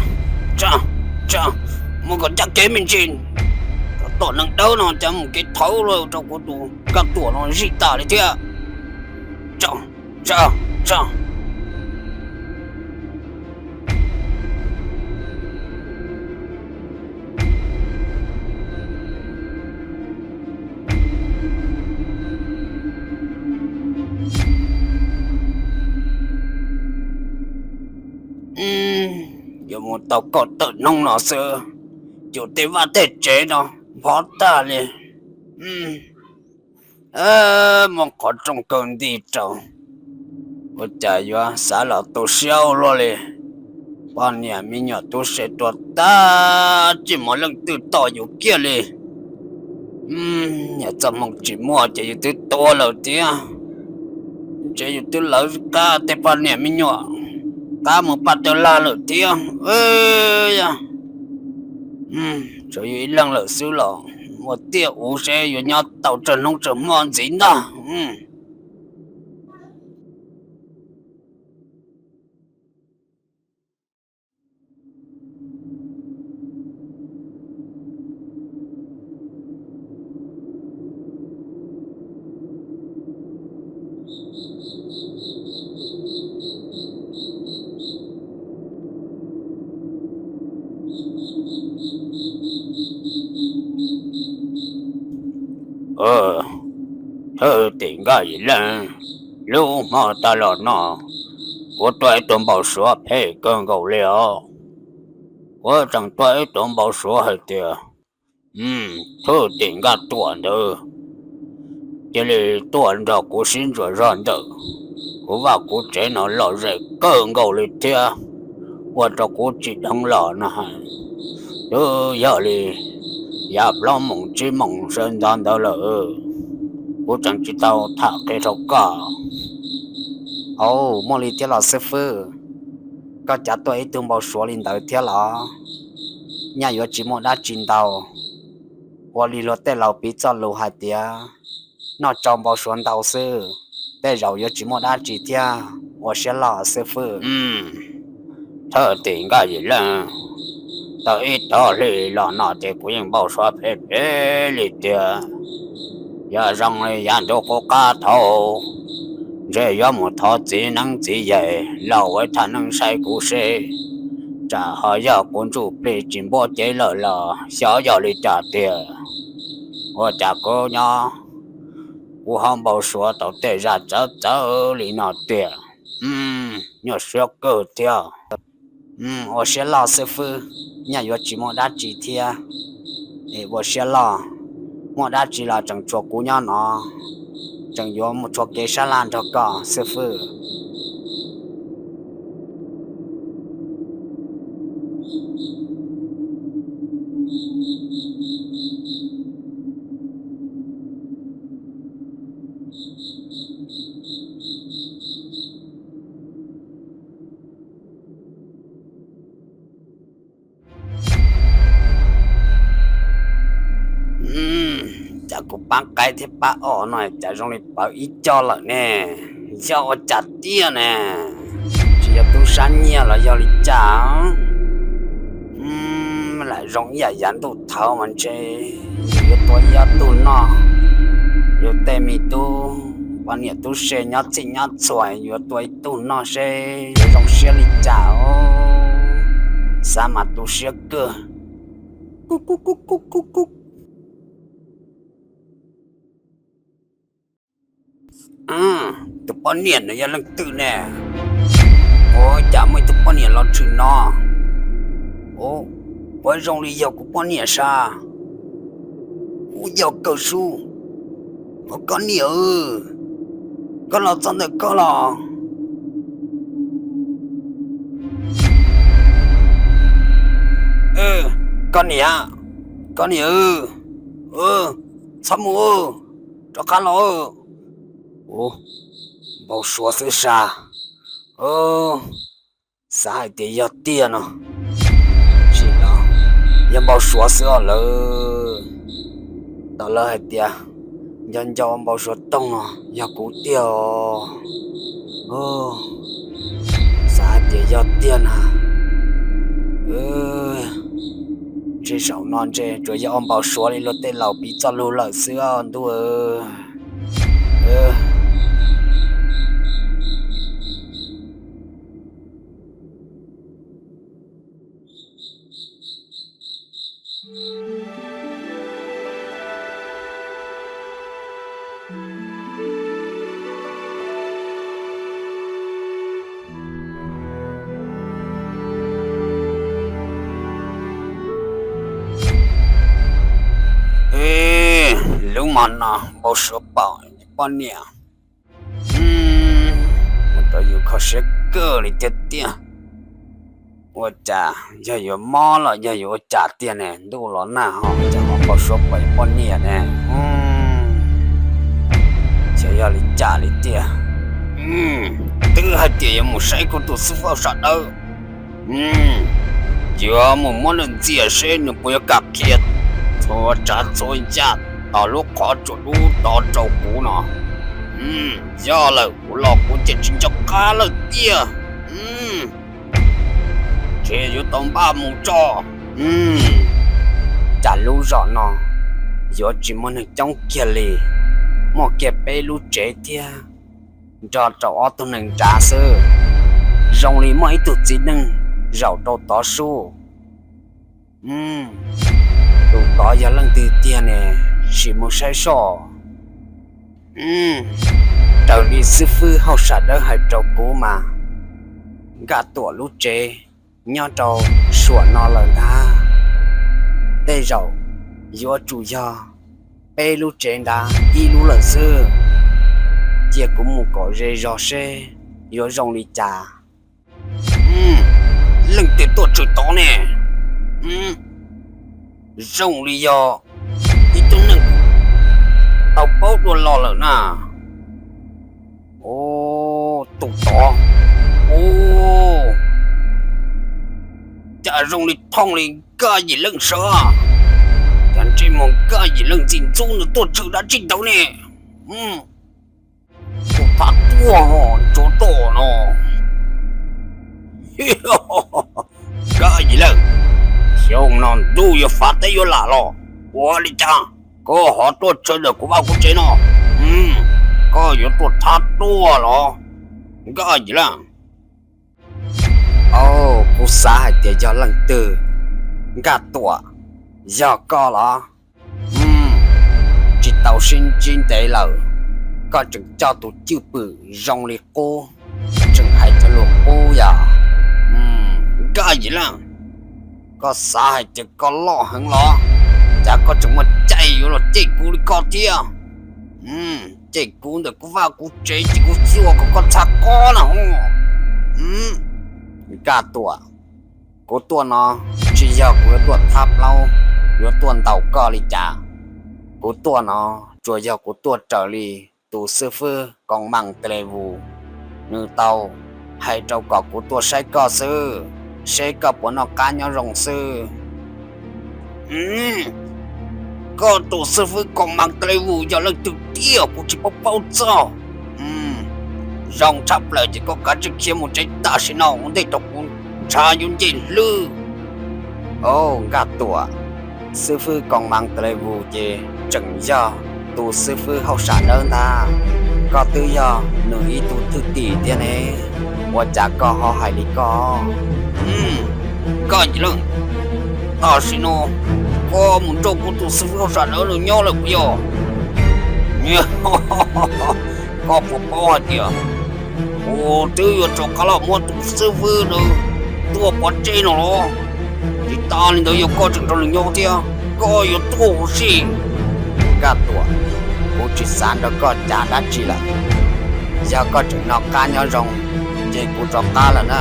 tsa, tsa, muab koj caj kev me ntsis, cov tom neeg dawb no cas mus kev thaum lawm rau kuv tus kab tuam no zij tas li thiab. Tsa, tsa, tsa. Yuav mus tau kaum tawm hnub no xwb, ces tej vaj tej tsev no npog tag li. Muab qhov rooj kaw nti rau, ua cas yuav xav los tu siab ua luaj li. Poj niam me nyuam tub se tuag tag, tsis muaj leej twg tos yus kiag li. Niam txoj hmoo tsis muaj ces yus twb tuag lawm thiab. Ntshe yus twb lawv qab tej poj niam me nyuam qab mus paj tawg lag lawm thiab. Yog, tshuav yus ib leeg lawm xwb los ua tiaj uv seb yuav nyob tau tsawg hnub tsawg hmo ntxiv ntag. Thwj tim Nkaj Yim Leej, lub hmo tas los no kuv tuaj ib tug npau suav phem kawg nkaus li os. Kuv tseem tuaj ib tug npau suav hais tias, thwj tim Nkaj Tuam ntawd cia li tuaj nrog kuv sib ntsuas zog ntawm kuv vaj kuv tsev no lom zem kawg nkaus li thiab, ua rau kuv tsim dheev los no hais. Twb yog li yav plaub moos tsib moos sawv ntxov ntawd lawm, kuv tseem tsis tau tham qhia rau koj. Au, muaj li thiab los xib fwb? Koj cav tuaj ib tug npau suav li ntawd thiab los? Nyaj yuav tsis muaj dab tsi ntau, ua li luag tej laus piv txoj lus hais tias noj tsau npau suav ntau xwb, tej zaum yuav tsis muaj dab tsi thiab. Ua siab loj xib fwb. Thwj tim Nkaj Yim Leej, tau ib tog hli los no ces kuv yeej npau suav phem phem li tiag. Yog zoo li yav ntuj qub qab thaum, ntshe yuav mus thov txiv neeb txiv yaig los ua ib thaj neeb saib kuv seb, tsam ho yog kuv ntsuj plig tsis npuab cev lawm los xyov yog li cas tiag. Ua cas kuv nyob kuv ho npau suav tau tej zaj txawv txawv li no tiag. Nyuaj siab kawg thiab. Ua siab loj xib fwb, nyaj yuav tsis muaj dab tsi thiab. Es ua siab loj, muaj dab tsi los tseem tshuav kuv nyob no, tseem yuav mus tshuav kev sab laj nrog koj xib fwb. Cas kuv pab qaib thiab pab os no cas zoo li pawv ib co lawm ne? Yog ua cas tiag ne? Tsis yog tub sab nyiaj los yog li cas? Lam zoo ib yam yav ntuj thaud mas ntshe yuav tua ib ob tug noj, yus tej me tub poj niam tub se nyob txhij nyob txhua yuav tua ib tug noj seb yuav zoo siab li cas os. Xav mas tu siab kawg. Tus poj niam no yog leej twg ne? Ua cas muaj ib tug poj niam los tshwm no? Ua, puas zoo li yog kuv poj niam sas? Ua yog kawg sub. Ua koj niam, koj los txog ntawm koj los? Koj niam, koj niam, txhob mus, rov qab los. Npau suav xwb sas. Xav hais tias yog tiag no, tsis no, yog npau suav xwb os lawv. Tau lawv hais tias nco nco npau suav toog no yog kuv tiag os. Xav hais tias yog tiag na, Ntshe zaum no ntshe tsuas yog ua npau suav li luag tej laus piv txoj lug lawm xwb os ntuj. Lub mos no npau suav pom poj niam. Ua rau yus kho siab kawg li tiag tiag. Ua cas yog yuav mob los yog yuav ua cas tiag ne? Ntuj los nag ho cas ho npau suav pom poj niam ne? Xyov yog li cas li tiag. Twb hais tias yuav mus saib kuv tus xib fwb sawv daws, yuav mus muab nws ntxias seb nws puas yuav kam qhia txhua tsav txhua yam tau lub qhov tsua dub tod rau kuv no. Yog lawm kuv los kuv ces tsis nco qab lawm tiag. Ces yuav tau npaj mus tso. Cas lub zos no yuav tsis muaj neeg coob kiag li, muaj kiag peb lub tsev thiab nrog rau ob tug neeg nrad xwb. Zoo li muaj ib tug txiv neej zaum rau tod sub. Tus tod yog leej twg tiag ne? Sim mus saib soj. Raws li xib fwb hauj sam dawb hais rau kuv mas, Nkaj Tuam lub tsev nyob rau suam no lawm ntag. Tej zaum yuav tsum yog peb lub tsev nrad ib lub lawm xwb. Cia kuv mus kom ze zog seb yuav zoo li cas. Leej twg tuaj tshwm tod ne? Zoo li yog ib tug neeg tau paub dua los lawm na. Tus tod, ua cas zoo li thooj li Nkaj Yim Leej sav? Cas ntsej muag Nkaj Yim Leej ntxim ntxub nws tuaj tshwm dab tsi ntawd ne? Tus thab tuag ho ntsuav tom no. Nkaj Yim Leej, xyoo no ntuj yuav fav teb yuav lam los, ua li cas koj ho tuaj tshwm ntawm kuv vaj kuv tsev no? Koj yuav tuaj thab tuag los, Nkaj Yim Leej? Au, kuv xav hais tias yog leej twg. Nkaj Tuam, yog koj los? Tsis tau sib ntsib ntev lawm, koj tseem coj tus cwj pwm zoo li qub, tseem hais cov lus qub yog? Nkaj Yim Leej, koj xav hais tias koj loj heev los? Cas koj tseem muaj cai yuav los cem kuv li koj thiab? Cem kuv ntawm kuv vaj kuv tsev ces kuv xyuas kom koj txhaj kob na. Nkaj Tuam, kuv tuaj no tsis yog kuv yuav tuaj thab plaub, yuav tuaj ntaus koj li cas. Kuv tuaj no tsuas yog kuv tuaj raws li tus xib fwb Koos Maas Tes Les Vus nws tau hais rau kom kuv tuaj saib koj xwb, seb koj puas noj qab nyob zoo xwb. Koj tus xib fwb Koos Maas Tes Les Vus yog leej twg tiag kuv tsis paub paub txog. Zoo tshaj plaws ces koj kav tsij khiav mus tsev tam sim no ua ntej thaum kuv ntshav yuav nce hlwb. Au, Nkaj Tuam, xib fwb Koos Maas Tes Les Vus ces tseem yog tus xib fwb hauj sam dawb ntag. Koj twb yog nws ib tug thwj tim thiab ne, ua cas koj ho hais li koj? Nkaj Yim Leej, tam sim no koj mus nrog kuv tus xib fwb hauj sam dawb nws nyob lawm puas yog? Koj puas paub hais tias kuv twb yuav rov qab los muab tus xib fwb ntawd tua pov tseg no los? Tsis tas li ntawd yog koj tseem nrog nws nyob thiab, koj yuav tuag huv si. Nkaj Tuam, kuv tsis xav nrog koj cav dab tsi lawm. Yog koj tseem noj qab nyob zoo ces kuv rov qab lawm na,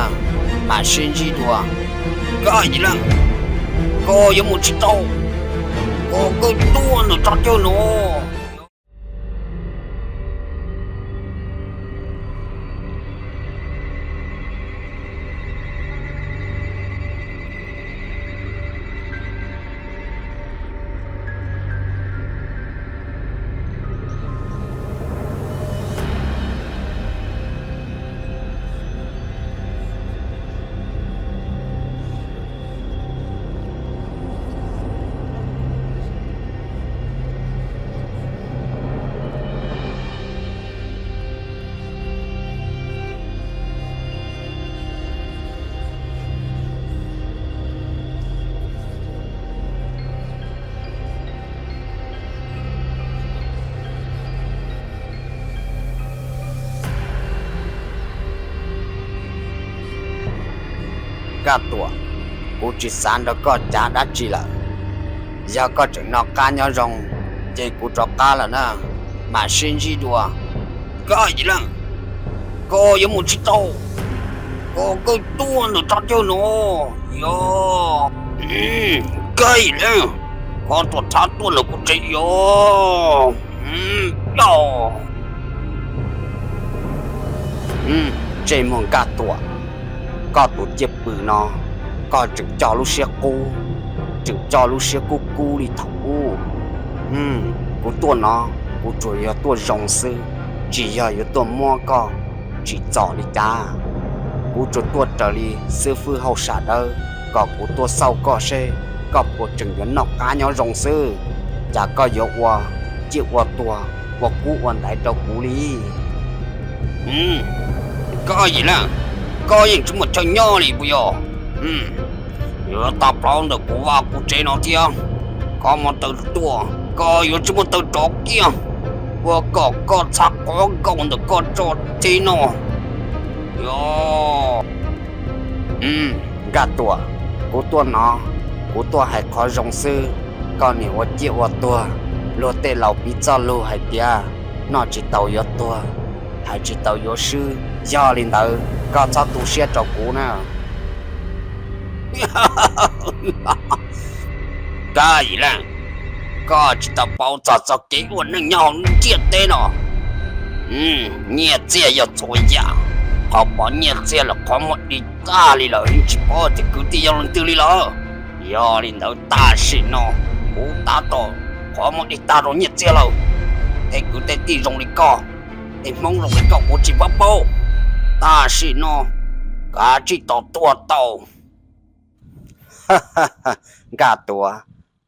mam sib ntsib dua. Nkaj Yim Leej, koj yuav mus tsis tau, koj kawg tuag ntawm tsob chaw no. Nkaj Tuam, kuv tsis xav nrog koj cav dab tsi lawm. Yog koj tseem noj qab nyob zoo, ces kuv rov qab lawm na, mam sib ntsib dua. Nkaj Yim Leej, koj yuav mus tsis tau, koj kawg tuaj ntawm raj cawg no. Yog, Nkaj Yim Leej, koj tuaj txhob tuaj ntawm kuv tsev yog. Ntsej muag Nkaj Tuam, koj tus cwj pwm no, koj tseem coj lub siab qub, tseem coj lub siab kub kub li thaum ub. Kuv tuaj no, kuv tsuas yog tuaj zoo xwb, tsis yog yuav tuaj muab koj tsim txom li cas. Kuv tsuas tuaj raws li xib fwb hauj sam dawb kom kuv tuaj xauj koj seb koj puas tseem yuav noj qab nyob zoo xwb, cas koj yuav ua ciaj ua tuag, ua kub ua ntaiv rau kuv li. Nkaj Yim Leej, koj yeej tsis muaj chaw nyob li puas yog? Yuav tau plaub ntawm kuv vaj kuv tsev no thiab, koj muaj taw tuaj, koj yuav tsis muaj taw rov kiag, ua kom koj txhaj qhuav nkaus ntawm koj tso txij no. Yog, Nkaj Tuam, kuv tuaj no, kuv tuaj hais qhov zoo xwb, koj niam ua ciaj ua tuag. Luag tej laus piv txoj lus hais tias noj tsis taus yuav tuag, hais tsis taus yuav swb, yog li ntawd koj txhob tu siab rau kuv na. Nkaj Yim Leej, koj tsis tau paub txog txoj kev ua neej nyob hauv ntiaj teb no. Nyiaj txiag yog txhua yam, qhov pom nyiaj txiag lawm qhov muag dig tag li lawm, yeej tsis paub tias kwv tij yog leej twg li lawm. Yog li ntawd tam sim no kuv tab tom qhov muag dig tag rau nyiaj txiag lawm. Tej kwv tej tij zoo li koj, tej hmoob zoo li koj kuv tsis paub paub. Tam sim no kav tsij tos tuag tau. Nkaj Tuam,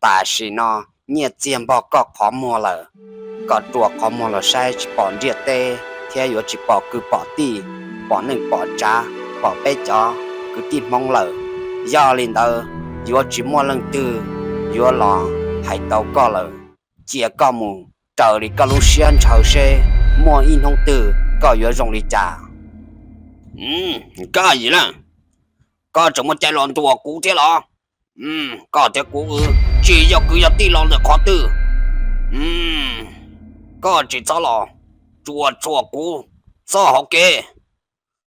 tam sim no nyiaj txiag npog koj qhov muag lawm, koj rua qhov muag los saib tsis pom ntiaj teb thiab yuav tsis pom kwv pom tij, pom neej pom tsav, pom peb cov kwv tij hmoob lawm. Yog li ntawd yuav tsis muaj leej twg yuav los hais tau koj lawm. Cia koj mus raws li koj lub siab ntshaw seb muaj ib hnub twg koj yuav zoo li cas. Nkaj Yim Leej, koj tseem muaj cai los ntuas kuv thiab los? Koj thiab kuv tsis yog kwv yog tij los ntawm qhov twg? Koj tsis txhob los tsuas tsuam kuv txoj hauv kev.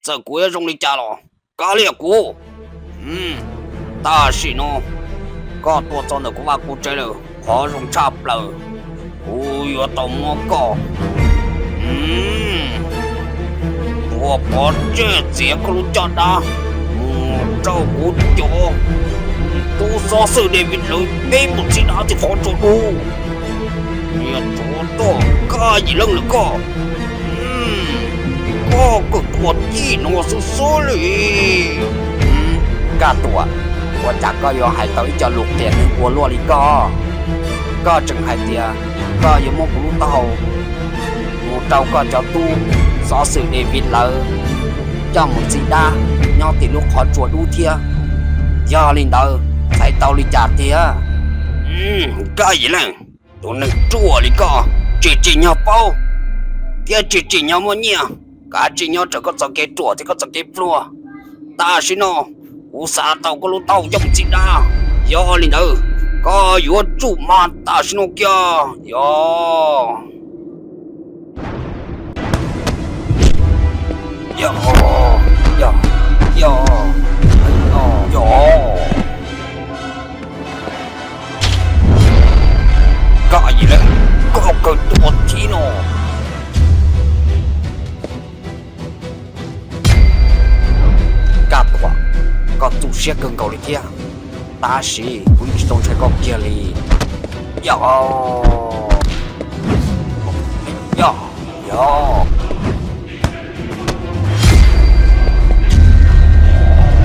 Txawm kuv yuav zoo li cas los kav liam kuv. Tam sim no koj tuaj txog ntawm kuv vaj kuv tsev lawm, qhov zoo tshaj plaws, kuv yuav tau muab koj tua pov tseg, txiav koj lub caj dab mus rau kuv cov tub xov xwm David lawv peb mus txhib dab tim qhov tsua dub. Niag tsov toj, Nkaj Yim Leej lawm koj, koj kawg tuaj txij no xwb xwb li. Nkaj Tuam, ua cas koj yuav hais tau ib co lus qias neeg ua luaj li koj? Koj tseem hais tias koj yuav muab kuv lub taub hau mus rau koj cov tub xov xwm David lawv coj mus txhib dab nyob tim lub qhov tsua dub thiab. Yog li ntawd txhais tau li cas tiag? Nkaj Yim Leej, tus neeg ruam li koj tsis tsim nyog paub thiab tsis tsim nyog muaj nyiaj, kav tsij nyob raws koj txoj kev ruam thiab koj txoj kev pluag. Tam sim no kuv xav tau koj lub taub hau coj mus txhib dab, yog li ntawd koj yuav tsum mag tam sim no kiag. Yog, yog, yog, yog, yog. Nkaj Yim Leej, koj kawg tuaj txij no. Nkaj Tuam, koj tu siab kawg nkaus li thiab, tab sis kuv yeej tsis tau ntshai koj kiag li. Yog, yog, yog.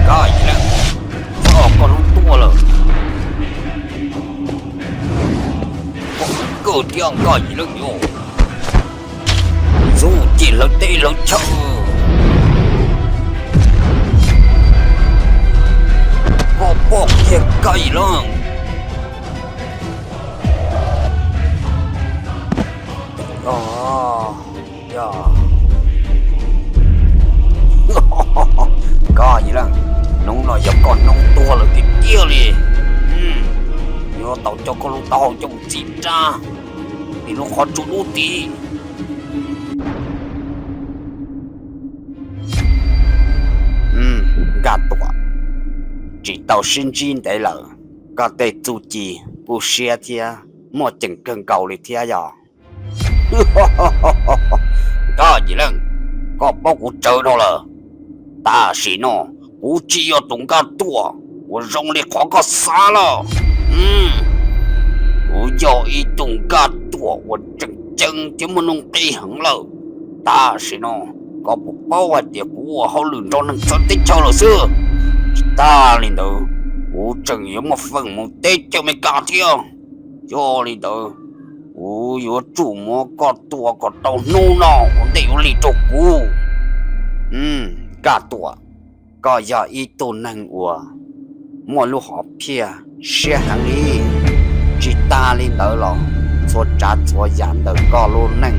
Nkaj Yim Leej, txog koj lub tuaj lawm. Koj kawg thiab Nkaj Yim Leej yog. Ntxub cim lawv teb lawv chaw. Koj pom kiag Nkaj Yim Leej. Nkaj Yim Leej, hnub no yog koj Yuav tau coj koj lub taub hau coj mus txim rab tim lub qhov tsua dub tid. Nkaj Tuam, tsis tau sib ntsib ntev lawm, koj tej txuj ci kuj siab thiab muaj ceem kawg nkaus li thiab yog. Nkaj Yim Leej, koj paub kuv tsawg dhau lawm. Tam sim no kuv tsis yog tus Nkaj Tuam uas zoo li qhov koj xav lawm. Kuv yog ib tug Nkaj Tuam uas tseem ceeb thiab muaj nuj nqis heev lawm. Tam sim no koj puas paub hais tias kuv ua hauj lwm nrog neeg txawv teb chaws lawm xwb? Tsis tas li ntawd, kuv tseem yuav muaj feem mus teb chaws Amelikas thiab. Yog li ntawd, kuv yuav tsum muab koj tua kom tau hnub no ua ntej yuav lig rau kuv. Nkaj Tuam, koj yog ib tug neeg uas muaj lub hom phiaj siab heev li. Tsis tas li ntawd los txhua tsav txhua yam ntawm koj lub neej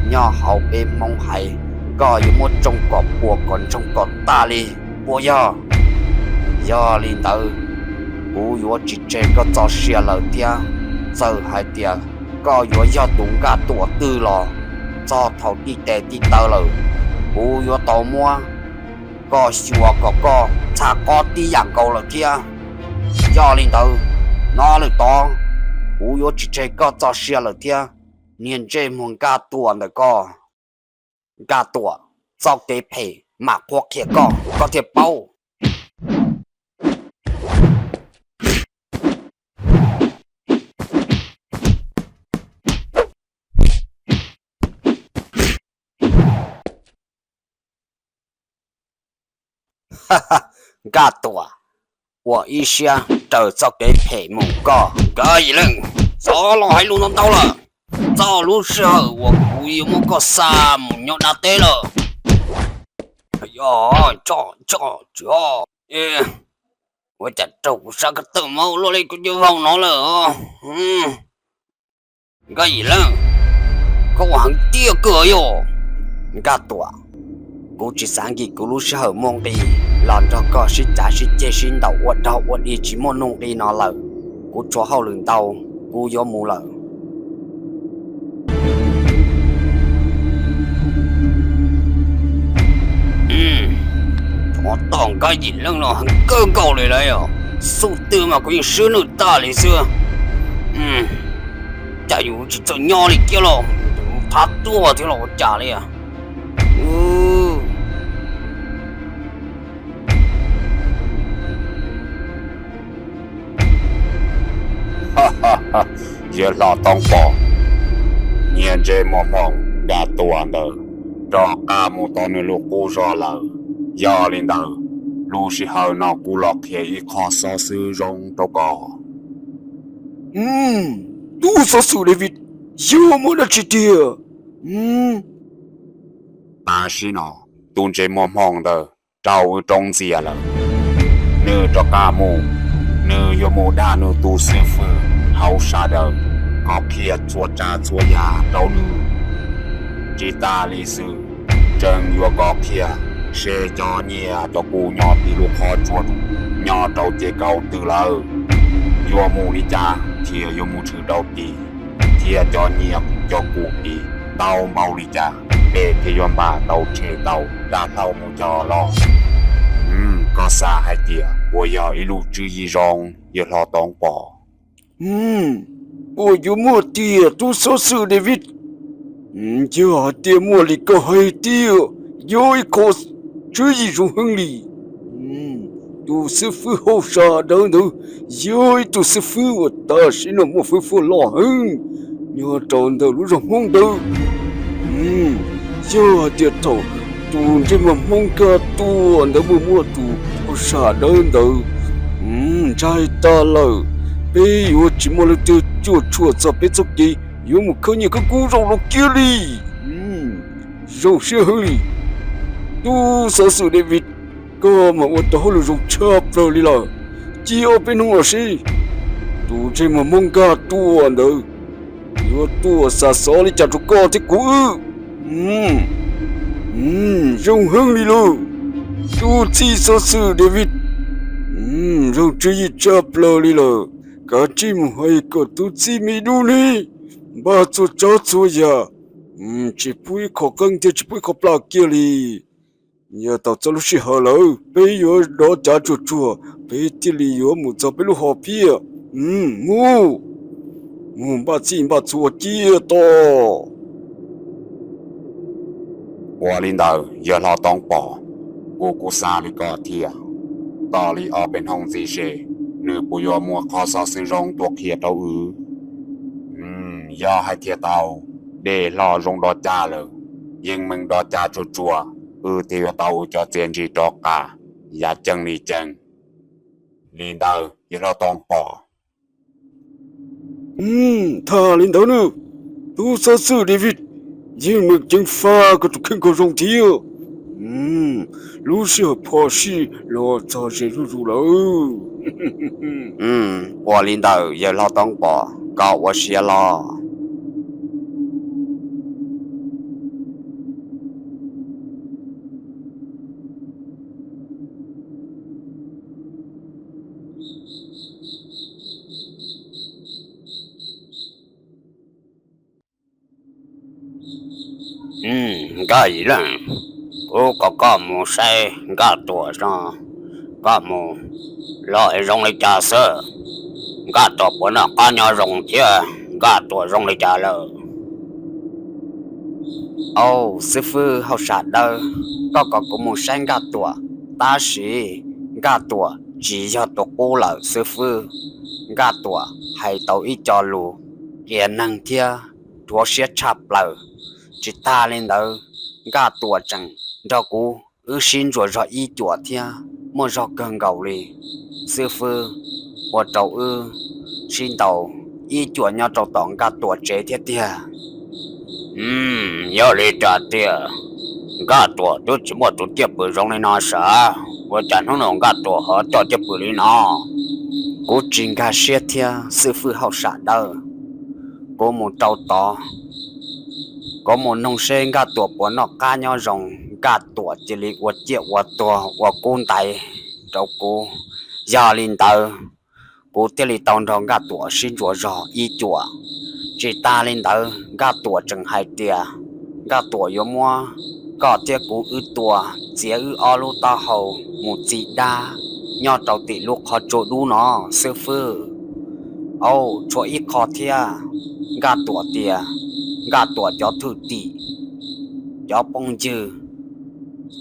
nyob hauv peb Hmoob haiv, koj yuav muab tsoo kom puas kom ntsoog kom tas li, puas yog? Yog li ntawd, kuv yuav tsis tseg koj txoj sia lawm thiab. Txawm hais tias koj yuav yog tus Nkaj Tuam twg los, txog thaum tib tes tib taw lawm, kuv yuav tau muab koj xyuas kom koj txhaj qob tib yam nkaus lawm thiab. Yog li ntawd, hnub no tod kuv yuav tsis tseg koj txoj sia lawm thiab, niag ntsej muag Nkaj Tuam ntawm koj. Nkaj Tuam, txoj kev phem mam qhuab qhia koj, koj thiaj paub. Nkaj Tuam, ua ib siab raws txoj kev phem mus koj. Nkaj Yim Leej, txhob los hais lus ntau ntau lawm. Txog lub sij hawm uas kuv yuav muab koj xa mus nyob dab teb lawm. Yog, tso, tso, tso. Ua cas raug kuv sab ko taw mas ua luaj li, kuv cov vaus no lawm os. Nkaj Yim Leej, koj ua heev tiag kawg yog. Nkaj Tuam, kuv tsis xav nkim kuv lub sij hawm muaj nqis los nrog koj sib cav sib ceg sib ntaus ua dog ua dig tsis muaj nuj nqis no lawm. Kuv tshuav hauj lwm ntau, kuv yuav mus lawm. Tsov tom Nkaj Yim Leej los heev kawg nkaus li lawm os. Xub twg mas kuv yeej swb nws tag li xwb. Cas yus tsis txawj nyob li kiag los, thab tuag thiab los ua cas li. Yawg hlob Tooj Pom, niag ntsej muag hmoov Nkaj Tuam ntawd rov qab mus tau nws lub qub zog lawm. Yog li ntawd, lub sij hawm no kuv los qhia ib qho xov xwm zoo rau koj. Tub xov xwm David, yog muaj dab tsi tiag? Tam sim no tus ntsej muag hmoov ntawd raug wb roob ntxias lawm. Nws rov qab mus, nws yuav mus dag nws tus xib fwb hauv sawv daws kom qhia txhua tsav txhua yam rau nws. Tsis tas li xwb, tseem yuav kom qhia seb cov nyiaj cov kub nyob tim lub qhov tsua nyob rau ces kaum twg lawm, yuav mus li cas thiaj yuav mus tshwm rau tim, thiab cov nyiaj cov kub tim ntau npaum li cas peb thiaj yuav npaj tau tsheb tau dav hlau mus coj los. Koj xav hais tias puas yog ib lub tswv yim zoo, yawg hlob Tooj Pom? Puas yuav muaj tiag tub xov xwm David? Yog hais tias muaj li koj hais tiag, yog ib qho tswv yim zoo heev li. Tus xib fwb hauv sawv daws ntawd yog ib tug xib fwb uas tam sim no muaj fwj fwj loj heev nyob rau ntawm lub zos Hmoob ntawd. Yog hais tias thaum tus ntsej muag Hmoob Nkaj Tuam ntawd muaj muaj tus hauv sawv daws ntawd ntshai tag lawm, peb yuav tsis muaj leej twg cuam tshuam txog peb txoj kev yuav mus khawb nyiaj khawb kub zoo los kiag li. Zoo siab heev li. Tub xov xwm David, koj mas ua tau hauj lwm zoo tshaj plaws li lawm. Cia peb hnub no seb tus ntsej muag Hmoob Nkaj Tuam ntawd yuav tuaj xa xov li cas rau koj thiab kuv wb. Zoo heev li lauj, tub txib xov xwm David. Zoo tswv yim tshaj plaws li lawm. Kav tsij mus hais kom tus txiv me dub ne npaj txhua tsav txhua yam, tsis pub ib qho qeej thiab tsis pub ib qho plaj kiag li. Yog tau txog lub sij hawm lawm, peb yuav dov cav tsuag tsuag, peb thiaj li yuav mus txog peb lub hom phiaj. Mus, mus npaj txhij npaj txhua ciaj to. Ua li ntawd yawg hlob Tooj Pom, kuv kuj xav li koj thiab. Tos li ob peb hnub ntxiv seb nws puas yuav muaj qhov xov xwm zoo tuaj qhia rau wb. Yog hais tias tau, dej hlo zoo dov cav lawm, yeej meem dov cav tsuag tsuag, wb thiaj yuav tau ua cov txiaj ntsig rov qab, yam ceeb li ceeb. Li ntawd yawg hlob Tooj Pom. Tham li ntawd na, tub xov xwm David, yeej meem ceev faj koj tus kheej kom zoo thiab. Lub sij hawm phom sij los txog ze zuj zus lawm. Ua li ntawd yawg hlob Tooj Pom, koj ua siab loj. Nkaj Yim Leej, kuv kom koj mus saib Nkaj Tuam no, koj mus los es zoo li cas xwb? Nkaj Tuam puas noj qab nyob zoo thiab Nkaj Tuam zoo li cas lawm? Au, xib fwb hauj sam dawb, koj kom kuv mus saib Nkaj Tuam, tab sis Nkaj Tuam tsis yog tus qub lawm xib fwb. Nkaj Tuam hais tau ib co lus qias neeg thiab rhuav siab tshaj plaws. Tsis tas li ntawd, Nkaj Tuam tseem nrog kuv wb sib ntsuas zog ib cuam thiab muaj zog kawg nkaus li. Xib fwb, ua rau wb sib ntaus ib cuam nyob rau tom Nkaj Tuam tsev thiab tiag. Yog li cas tiag? Nkaj Tuam twb tsis muaj tus cwj pwm zoo li no sav, ua cas hnub no Nkaj Tuam ho coj cwj pwm li no? Kuv tsis nkag siab thiab xib fwb hauj sam dawb. Kuv mus rau tod, kuv mus noog seb Nkaj Tuam puas noj qab nyob zoo, Nkaj Tuam cia li ua ciaj ua tuag ua kub ntaiv rau kuv. Yog li ntawd, kuv thiaj li tau nrog Nkaj Tuam sib ntsuas zog ib cuam. Tsis tas li ntawd, Nkaj Tuam tseem hais tias Nkaj Tuam yuav muab koj thiab kuv wb tua, txiav wb ob lub taub hau mus txi dab nyob rau tim lub qhov tsua dub no xwb fwb. Au, tshuav ib qho thiab, Nkaj Tuam tias Nkaj Tuam cov thwj tim, cov phooj ywg,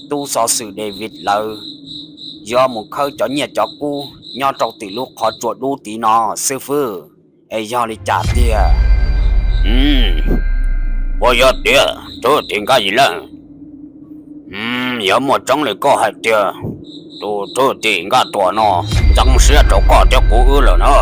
tub xov xwm David lawv yuav mus khawb cov nyiaj cov kub nyob rau tim lub qhov tsua dub tid no xwb fwb. Es yog li cas tiag? Puas yog tias thwj tim Nkaj Yim Leej yuav muaj tseeb li koj hais tias tus thwj tim Nkaj Tuam no ntxeev siab rau koj thiab kuv wb lawm na?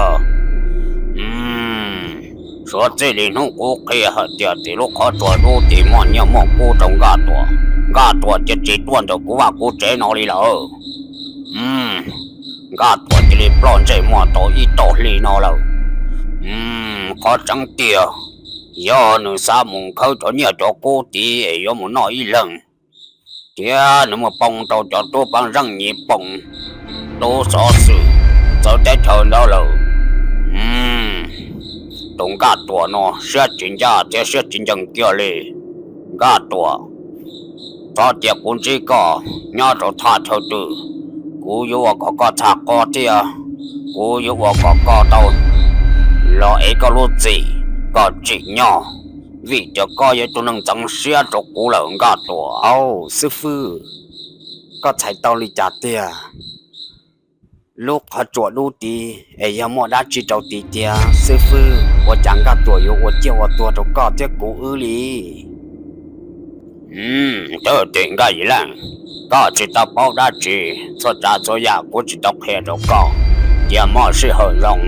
Suav txij li hnub kuv qhia hais tias tim lub qhov tsua dub tid muaj nyiaj muaj kub rau Nkaj Tuam, Nkaj Tuam cia tsis tuaj ntawm kuv vaj kuv tsev no li lawm. Nkaj Tuam cia li ploj ntsej muag tau ib tog hli no lawm. Qhov tseeb tiag, yog nws xav mus khawb cov nyiaj cov kub tid es yuav mus noj ib leeg, thiab nws muaj poob rau cov tub peeb zeej Nyij Pooj, tub xov xwm txawv teb chaws ntawd lawm. Tus Nkaj Tuam no siab tsis ncaj thiab siab tsis ncees kiag li. Nkaj Tuam, txhob cia kuv ntsib koj nyob rau thaj chaw twg, kuv yuav ua kom koj txhaj qhov thiab kuv yuav ua kom koj tau los ev koj lub txim, koj tsim nyog, vim tias koj yog ib tug neeg ntxeev siab rau kuv lawm Nkaj Tuam. Au, xib fwb, koj txhais tau li cas tiag? Lub qhov tsua dub tid es yog muaj dab tsi rau tid tiag xib fwb, ua cas Nkaj Tuam yuav ua ciaj ua tuag rau koj thiab kuv wb li? Thwj tim Nkaj Yim Leej, koj tsis tau paub dab tsi, txhua tsav txhua yam kuv tsis tau qhia rau koj. Cia muaj sij hawm zoo,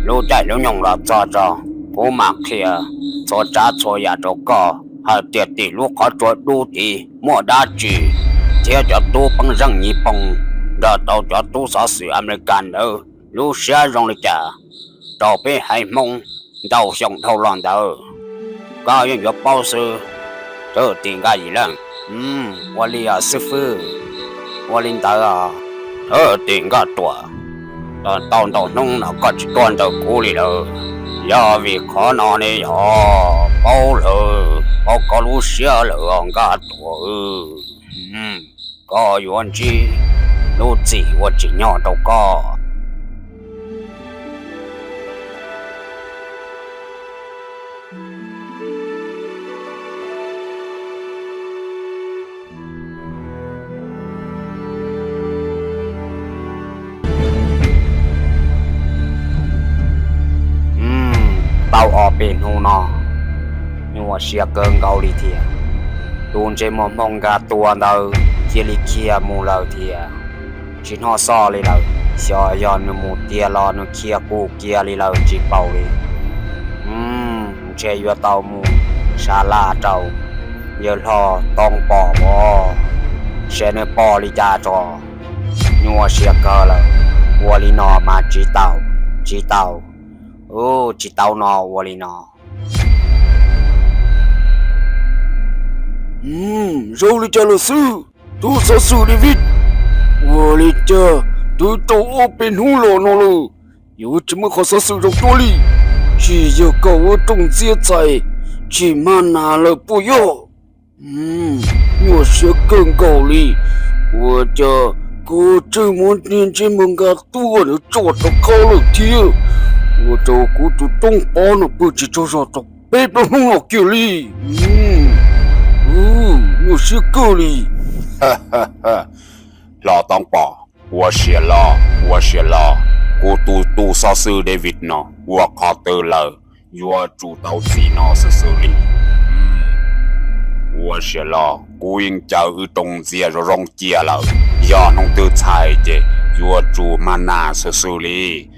lub caij lub nyoog los txog tso, kuv mam qhia txhua tsav txhua yam rau koj hais tias tim lub qhov tsua dub tid muaj dab tsi, thiab cov tub peeb zeej Nyij Pooj nrog tau cov tub xov xwm Amelikas ntawd lub siab zoo li cas rau peb haiv Hmoob ntau xyoo dhau los ntawd. Koj yeej yuav paub xwb, thwj tim Nkaj Yim Leej. Ua li os xib fwb, ua li ntawd os. Thwj tim Nkaj Tuam, Tau ntau hnub no koj tsis tuaj ntsib kuv li lawm, yog vim qhov no ne? Yog paub lawm, paub koj lub siab lawm os Nkaj Tuam. Koj yuav ntsib lub txim ua tsim nyog rau koj. Tau ob peb hnub no nyuaj siab kawg nkaus li thiab. Tus ntsej muag Hmoob Nkaj Tuam ntawd cia li khiav mus lawm thiab, tsis hnov xov li lawm. Xyov yog nws mus tiag los nws khiav kuj kiag li lawm tsis paub li. Ntshe yuav tau mus sab laj rau yawg hlob Tooj Pom os, seb nws pom li cas tso. Nyuaj siab kawg lawm, ua li no mas tsis tau, tsis tau, tsis tau no ua li no. Zoo li cas lawm xwb, tub xov xwm David? Ua li cas twb tau ob peb hnub los no lawm, yuav tsis muaj qhov xov xwm zoo tuaj li? Tsis yog koj ua rooj ntxiab txhais tsis mag nas lawm puas yog? Nyuaj siab kawg nkaus li. Ua cas koj tseem muab niag ntsej muag Nkaj Tuam ntawd tso rov qab lawm thiab? Ua rau kuv tus Tooj Pov no pw tsis tsaug zog tau peb plaub hnub no kiag li. Nyuaj siab kawg li. Hlob Tooj Pom, ua siab los, ua siab los, kuv tus tub xov xwm David no ua qhov twg lawm, yuav tsum tau txim no xwb xwb li. Ua siab los, kuv yeej caw wb rooj ntxiab zoo zoo cia lawm, yog hnub twg txhais ces yuav tsum mag nas xwb xwb li.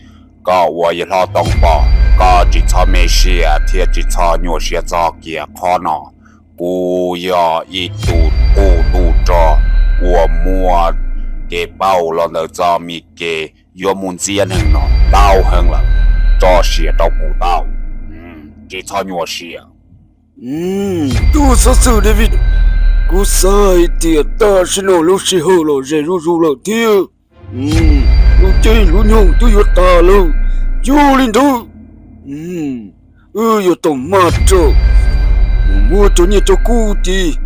Koj ua yawg hlob Tooj Pom, koj tsis txhob me siab thiab tsis txhob nyuaj siab txog kiag qhov no. Kuv yog ib tug qub tub rog uas muaj kev paub los ntawm txoj me kev yuav mus ntxias neeg no ntau heev lawm. Tso siab rau kuv tau, tsis txhob nyuaj siab. Tub xov xwm David, kuv xav hais tias tam sim no lub sij hawm los ze zuj zus lawm thiab. Lub caij lub nyoog twb yuav tas lawm. Yog li ntawd, wb yuav tau maj rawm mus muab cov nyiaj cov kub tid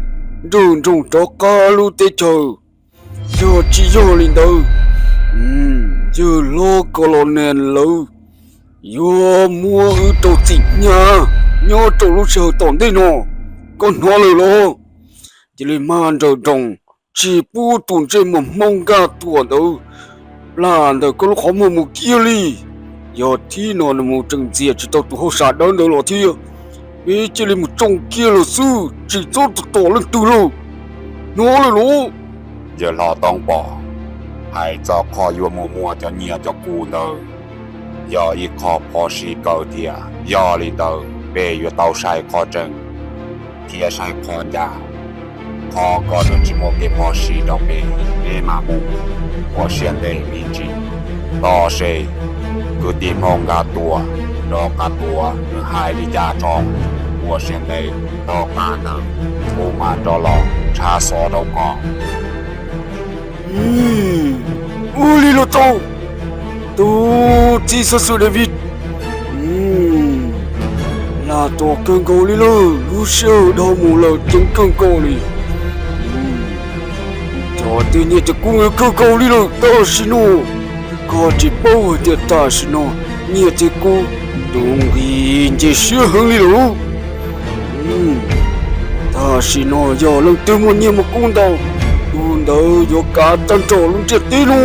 nrawm nroos rov qab lub teb chaws. Yog tsis yog li ntawd, yawg hlob Kos Los Nes lawv yuav muab wb rau txim hnyav nyob rau lub sij hawm tom ntej no. Koj hnov lawm los? Cia li maj nrawm nroos, tsis pub tus ntsej muag Hmoob Nkaj Tuam ntawd plam ntawm koj lub qhov muag mus kiag li. Yog thib no nws mus tseem ntxias tsis tau tus hauj sam dawb ntawd los thiab. Peb cia li mus tsoo kiag lawm xwb, tsis txhob tos leej twg lawm. Hnov lawm los? Yawg hlob Tooj Pom, hais txog qhov yuav mus muab cov nyiaj cov kub ntawd yog ib qho phov si kawg thiab. Yog li ntawd peb yuav tau saib qhov tseeb thiab saib qhov ncaj. Qhov koj tsis muaj kev phov si rau peb, peb mam mus ua siab ntev me ntsis. Tos seb kwv tij Hmoob Nkaj Tuam rov qab tuaj nws hais li cas tso. Ua siab ntev tom qab ntawd kuv mam rov los tshaj xov rau koj. Ua li los tau, tus txiv xov xwm David. Lag tuaj kawg nkaus li lawm, lub sij hawm dhau mus lawm ceev kawg nkaus li. Cov twj nyiaj cov kub kawg nkaus li lawm tam sim no. Koj tsis paub hais tias tam sim no nyiaj thiab kub tus nqi nce siab heev li lawm. Tam sim no yog leej twg muaj nyiaj muaj kub ntau, tus ntawd yuav kav tag nrho lub ntiaj teb no.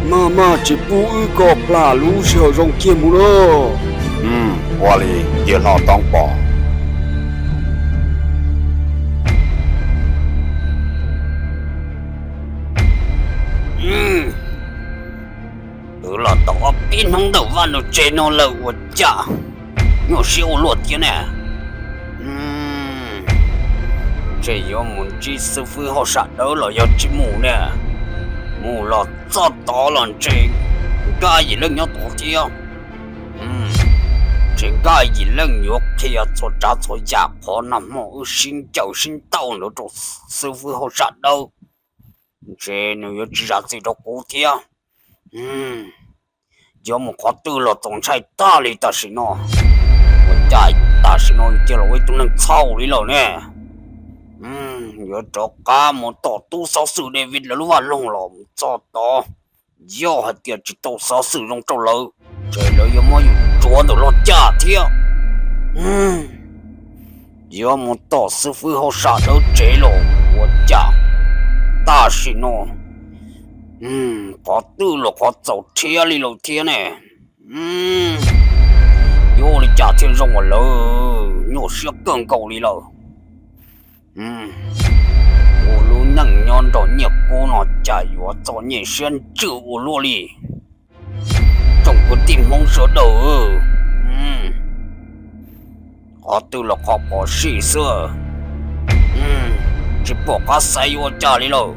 Maj maj tsis pub wb kom plam lub sij hawm zoo kiag mus na. Ua li, yawg hlob Tooj Pom. Twb los tau ob peb hnub ntawm vaj ntawm tsev no lawm ua cas nyuaj siab ua luaj thiab ne? Ntshe yuav mus ntsib xib fwb hauj sam dawb los yog tsis mus ne? Mus los txog tod los ntshe Nkaj Yim Leej nyob tod thiab. Ntshe Nkaj Yim Leej yuav qhia txhua tsav txhua yam qhov nag hmo wb sib ncaws sib ntaus ntawd rau xib fwb hauj sam dawb. Ntshe nws yuav tsis zam txim rau kuv thiab. Yuav mus qhov twg los txaus ntshai tag li tam sim no. Ua cas tam sim no cia los ua ib tug neeg txhaum li lawm ne? Yuav rov qab mus tom tub xov xwm David lawv lub vaj loog los mus txog tod. Yog hais tias tsis tau xov xwm zoo rau lawv, ces lawv yuav muab yus tsuav ntawm log caj thiab. Yuav mus tom xib fwb hauj sam dawb tsev los ua cas tam sim no qhov twg los qhov txaus rhiab li lawm thiab ne. Yuav ua li cas thiaj zoo, uas lawv nyuaj siab kawg nkaus li lawm. Ua lub neej nyob nrog nyiaj kub no cas yuav txom nyem siab ntsws ua luaj li. Tsoom kwv tij Hmoob sawv daws, qhov twg los qhov phom sij xwb, tsis pom qab xaiv yuav ua cas li lawm.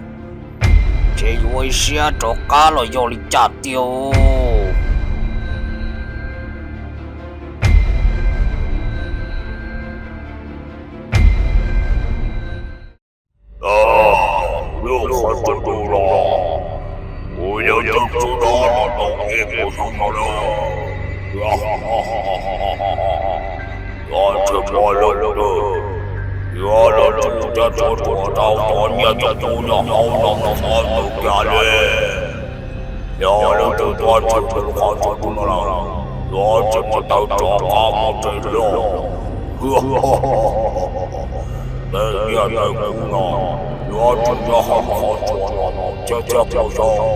Ces yuav ua ib siab rov qab los yog li cas tiag. Lub qhov tsua los, kuv yuav coj tub rog los tau ib puas hnub no lawm. Yuav tsis muaj leej twg yuav los tsuj thiab tsuav tsuas rau cov nyiaj cov kub nyob hauv no txhob ntawd kiag li. Yog leej twg tuaj tshwm lub qhov tsua no lawm, yuav tsis muaj tawv rov qab mus tsev li. Tej nyiaj tej kub no yuav tsum nyob hauv qhov tsua no thiab thiab puas xyoo,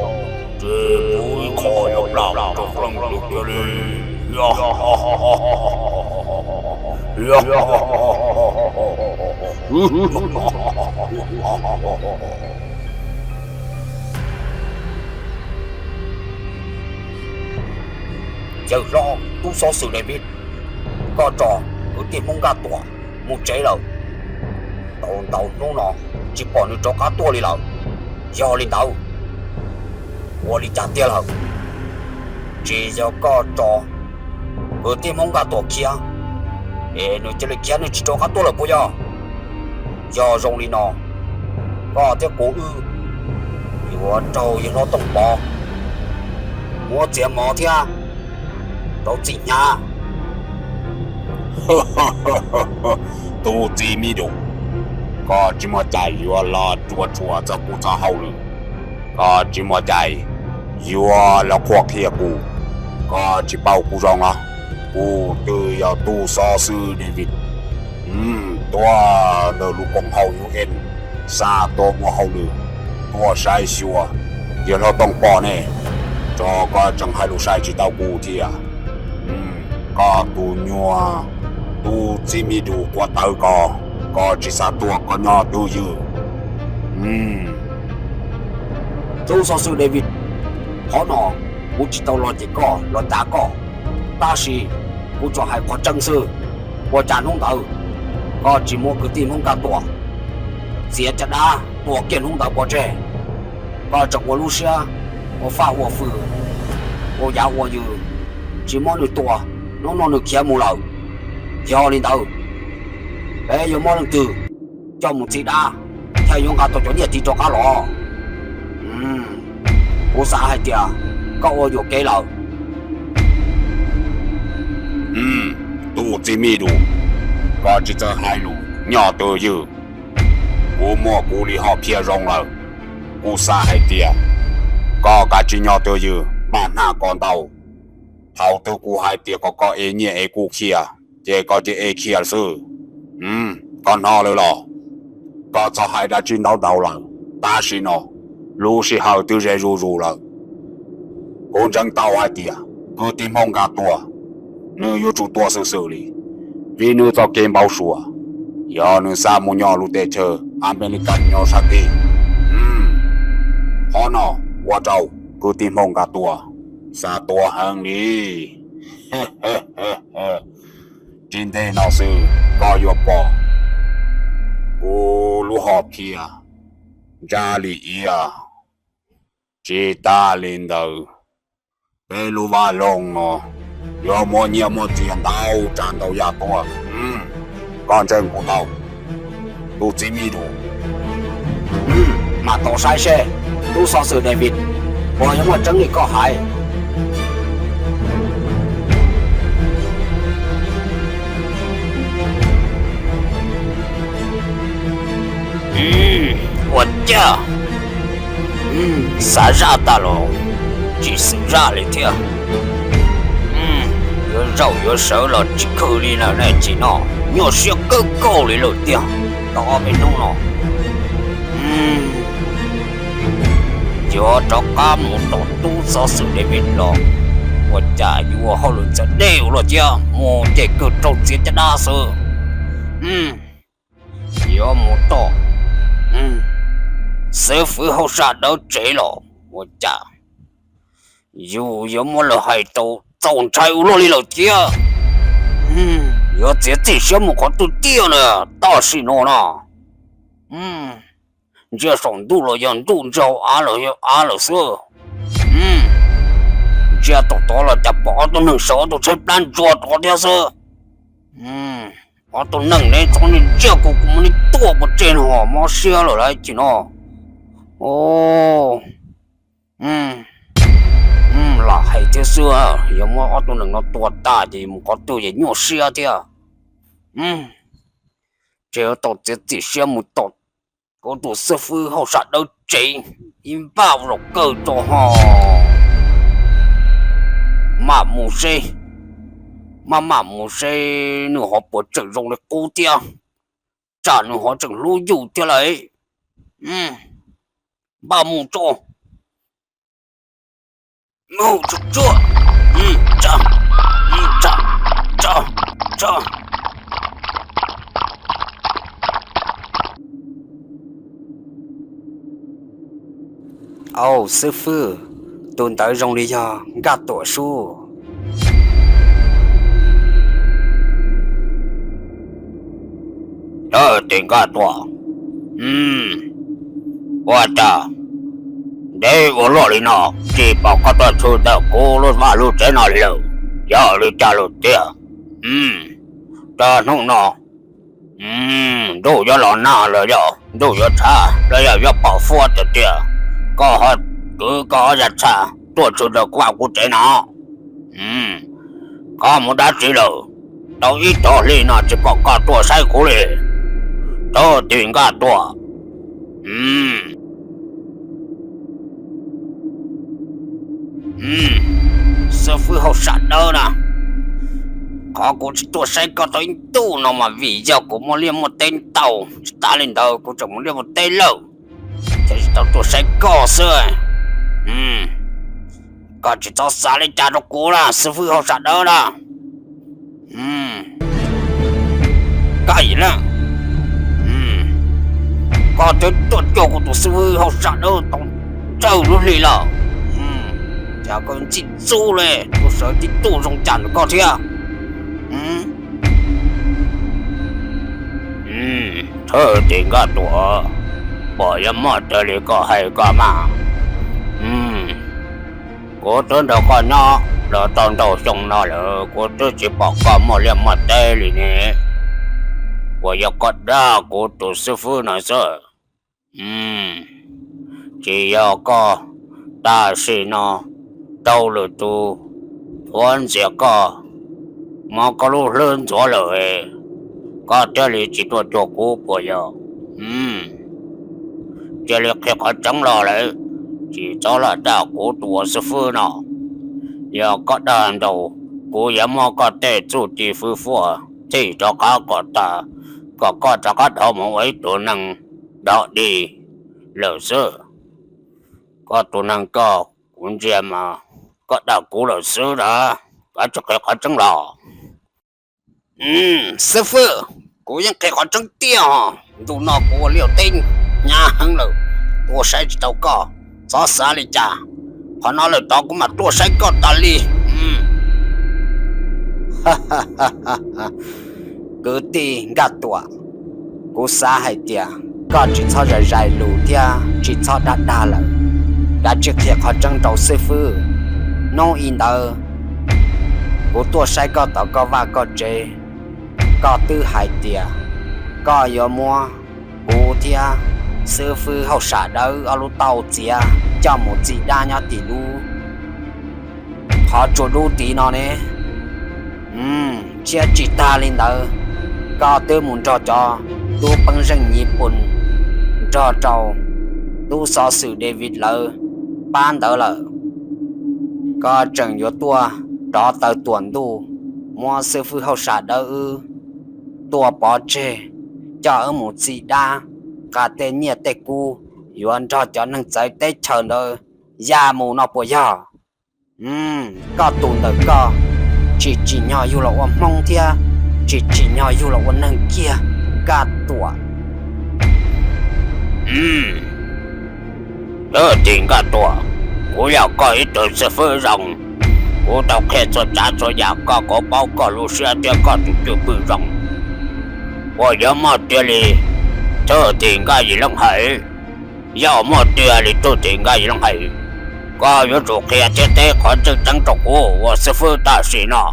tsis pub ib qho yuav plam rau leej twg kiag li. Yawg hlob tub xov xwm David, koj tso kwv tij Hmoob Nkaj Tuam mus tsev lawm. Tau ntau hnub no tsis pom nws rov qab tuaj li lawm. Yog li ntawd, ua li cas tiag lawm? Tsis yog koj tso kwv tij Hmoob Nkaj Tuam khiav, es nws cia li khiav nws tsis rov qab tuaj lawm puas yog? Yog zoo li no, koj thiab kuv wb yuav raug yawg hlob Tooj Pov muab txiav mov thiab rau txim hnyav. Tus txiv mi dus, koj tsis muaj cai yuav los tsuas tsuas txog kuv txoj hauj lwm. Koj tsis muaj cai yuav los qhuab qhia kuv. Koj tsis paub kuv zoo los? Kuv twb yog tub xov xwm David tuaj ntawm lub koom haum U N, xa tuaj ua hauj lwm, tuaj saib xyuas yawg hlob Tooj Pov ne, tso koj tseem hais lus sai tsis tau kuv thiab. Koj tus nyuag, tus txiv mi dus quav tawv ko, koj tsis xav tuaj koj nyob twj ywm. Tub xov xwm David, qhov no kuv tsis tau los cem koj los cav koj, tab sis kuv tsuas hais qhov tseeb xwb. Ua cas hnub ntawd koj tsis muab kwv tij Hmoob Nkaj Tuam txiav caj dab tua kiag hnub ntawd pov tseg? Koj tseem ua lub siab ua faj ua fwm, ua yav ua yws, tsis muab nws tua, hnub no nws khiav mus lawm. Yog li ntawd, peb yuav muab leej twg coj mus txi dab thiaj yuav nqa tau cov nyiaj tid rov qab los? Kuv xav hais tias koj ua yuam kev lawm. Tus txiv mi dus, koj tsis txawj hais lus, nyob twj ywm. Kuv muaj kuv li hom phiaj zoo lawm. Kuv xav hais tias koj kav tsij nyob twj ywm, npaj hnab ko ntau. Thaum twg kuv hais tias kom koj ev nyiaj ev kub khiav, ces koj cia li ev khiav xwb. Koj hnov lawm los? Koj txhob hais dab tsi ntau ntau lawm. Tam sim no lub sij hawm twb ze zuj zus lawm. Kuv ntseeg tau hais tias kwv tij Hmoob Nkaj Tuam, nws yuav tsum tuag xwm xwm li, vim nws txoj kev npau suav, yog nws xav mus nyob lub teb chaws Amelikas nyob sab tid. Qhov no ua rau kwv tij Hmoob Nkaj Tuam xav tuag heev li. Tsis ntev no xwb koj yuav pom kuv lub hom phiaj ntsab li iab. Tsis tas li ntawd, peb lub vaj loog no yuav muaj nyiaj muaj txiag ntau tsav ntau yam tuaj. Koj ntseeg kuv tau, tus txiv mi dus. Mam tau saib seb tub xov xwm David Puas yog muaj tseeb li koj hais? Ua cas xav zaj tas los tsis xav zaj li thiab. Yuav zaum yuav sawv los tsis khw li lawm ne, tsis no nyuaj siab kawg nkaus li lawm tiag. Tau ob peb hnub no yuav rov qab mus tom tub xov xwm David los, ua cas yuav ua hauj lwm txawv dej ua luaj thiab, mus ces kawg raug txiav caj dab xwb. Yuav mus tom xib fwb hauj sam dawb tsev los ua cas yus yuav muab lawv hais tau txaus ntshai ua luaj li lawm thiab. Yuav txiav txim siab mus qhov twg tiag na, tam sim no na. Ntsia saum ntuj los yog ntuj, ntsia hauv av los yog av lawm xwb. Ntsia tom tod los cas pom ob tug neeg sawv ob tug tshaib plab ntsuag tod thiab xwb. Ob tug neeg ne, txhob ntsia kuv, kuv muab nej tuaj pov tseg no, mob siab lawm lauj, tsis no. Lam hais thiab xwb, yog muab ob tug neeg no tua tas ces mus qhov twg ces nyuaj siab thiab. Ces yuav tau txiav txim siab mus tom kuv tus xib fwb hauj sam dawb tsev ib npaj ua zaum kawg tso ho. Mam mus seb, maj mam mus seb nws ho puas tseem zoo li qub thiab, tsam nws ho tseem hlub yus thiab lauj. Npaj mus tso. Mus tsuag tsuag. Au xib fwb, tus ntawd zoo li yog Nkaj Tuam sub. Thawj tim Nkaj Tuam, ua cas ntev ua luaj li no tsis pom koj tuaj tshwm ntawm kuv lub vaj lub tsev no li lawm, yog li cas lawm tiag? Rau hnub no ntuj yuav los nag los yog ntuj yuav tshav los yog yuav pom fuab tiag tiag, koj ho kwv koj ob yam txhaj tuaj tshwm ntawm kuv vaj kuv tsev no. Koj mus dab tsi lawm? Tau ib cov hli no tsis pom koj tuaj saib kuv li. Thawj tim Nkaj Tuam. Xib fwb hauj sam dawb na, qhov kuv tsis tuaj saib koj tau ib ntus no mas vim yog kuv muaj liaj muaj teb ntau, tsis tas li ntawd kuv tseem mus liaj mus teb lawm, ces tsis tau tuaj saib koj xwb. Koj tsis txhob xav li cas rau kuv na, xib fwb hauj sam dawb na. Koj yim na, koj twb tuaj cuag kuv tus xib fwb hauj sam dawb tau tsawg lub hli lawm, cas koj ntxim ntxub li, kuv sawv tib tug zoo cas ntawm koj thiab. Thawj tim Nkaj Tuam, puas yog muaj raws li koj hais koj mas? Kuv twb nrog koj nyob los tau ntau xyoo no lawm, kuv twb tsis pom koj muaj liaj muaj teb li ne. Puas yog koj dag kuv tus xib fwb no xwb? Tsis yog koj, tam sim no tau lwm tus thuam ntxias koj, muab koj lub hlwb ntxuav lawm, koj thiaj li tsis tuaj cuag kuv puas yog? Cia li qhia qhov tseeb los lawm, tsis txhob lam dag kuv tus ua xib fwb no. Yog koj dag ntau, kuv yuav muab koj tej txuj ci fwv fwaj thim rov qab kom tas, kom koj rov qab dhau mus ua ib tug neeg dog dig lawm xwb. Koj tus neeg koj, kuv ntsia mas koj dag kuv lawm xwb na, koj tsis qhia qhov tseeb los? Xib fwb, kuv yeej qhia qhov tseeb tiag os. Ntu no kuv ua liaj teb hnyav heev lawm, tuaj saib tsis tau koj, txhob xav li cas. Qhov no lawm tod kuv mam tuaj saib koj tas li. Kwv tij Nkaj Tuam, kuv xav hais tias koj tsis txhob zais zais lus thiab tsis txhob dag dag lawm, kav tsij qhia qhov tseeb rau xib fwb. Hnub i ntawd kuv tuaj saib koj tom koj vaj koj tsev, koj twb hais tias koj yuav muab kuv thiab Xib fwb hauj sam dawb ob lub taub hau txiav coj mus txi dab nyob tim lub qhov tsua dub tid no ne. Thiab tsis tag li ntawd, koj twb mus nrog cov tub peeb zeej Nyij Pooj nrog rau tub xov xwm David lawv pab ntawd lawm. Koj tseem yuav tuaj rov taw tuam ntuj muab xib fwb hauj sam dawb wb tua pov tseg, coj wb mus txi dab, nqa tej nyiaj tej kub yuav nrog cov neeg txawv teb chaws ntawd ya mus no puas yog? Koj tus ntawm koj tsis tsim nyog yug los ua Hmoob thiab tsis tsim nyog yug los ua neeg kiag, Nkaj Tuam. Thwj Tim Nkaj Tuam, kuv yog koj ib tug xib fwb zoo. Kuv tau qhia txhua tsav txhua yam koj kom paub koj lub siab thiab koj tus cwj pwm zoo. Puas yuav muaj tiag li Thwj Tim Nkaj Yim Leej hais? Yog muaj tiag li Thwj Tim Nkaj Yim Leej hais, koj yuav tsum qhia thiab teb qhov tseeb tseeb rau kuv ua xib fwb tam sim no.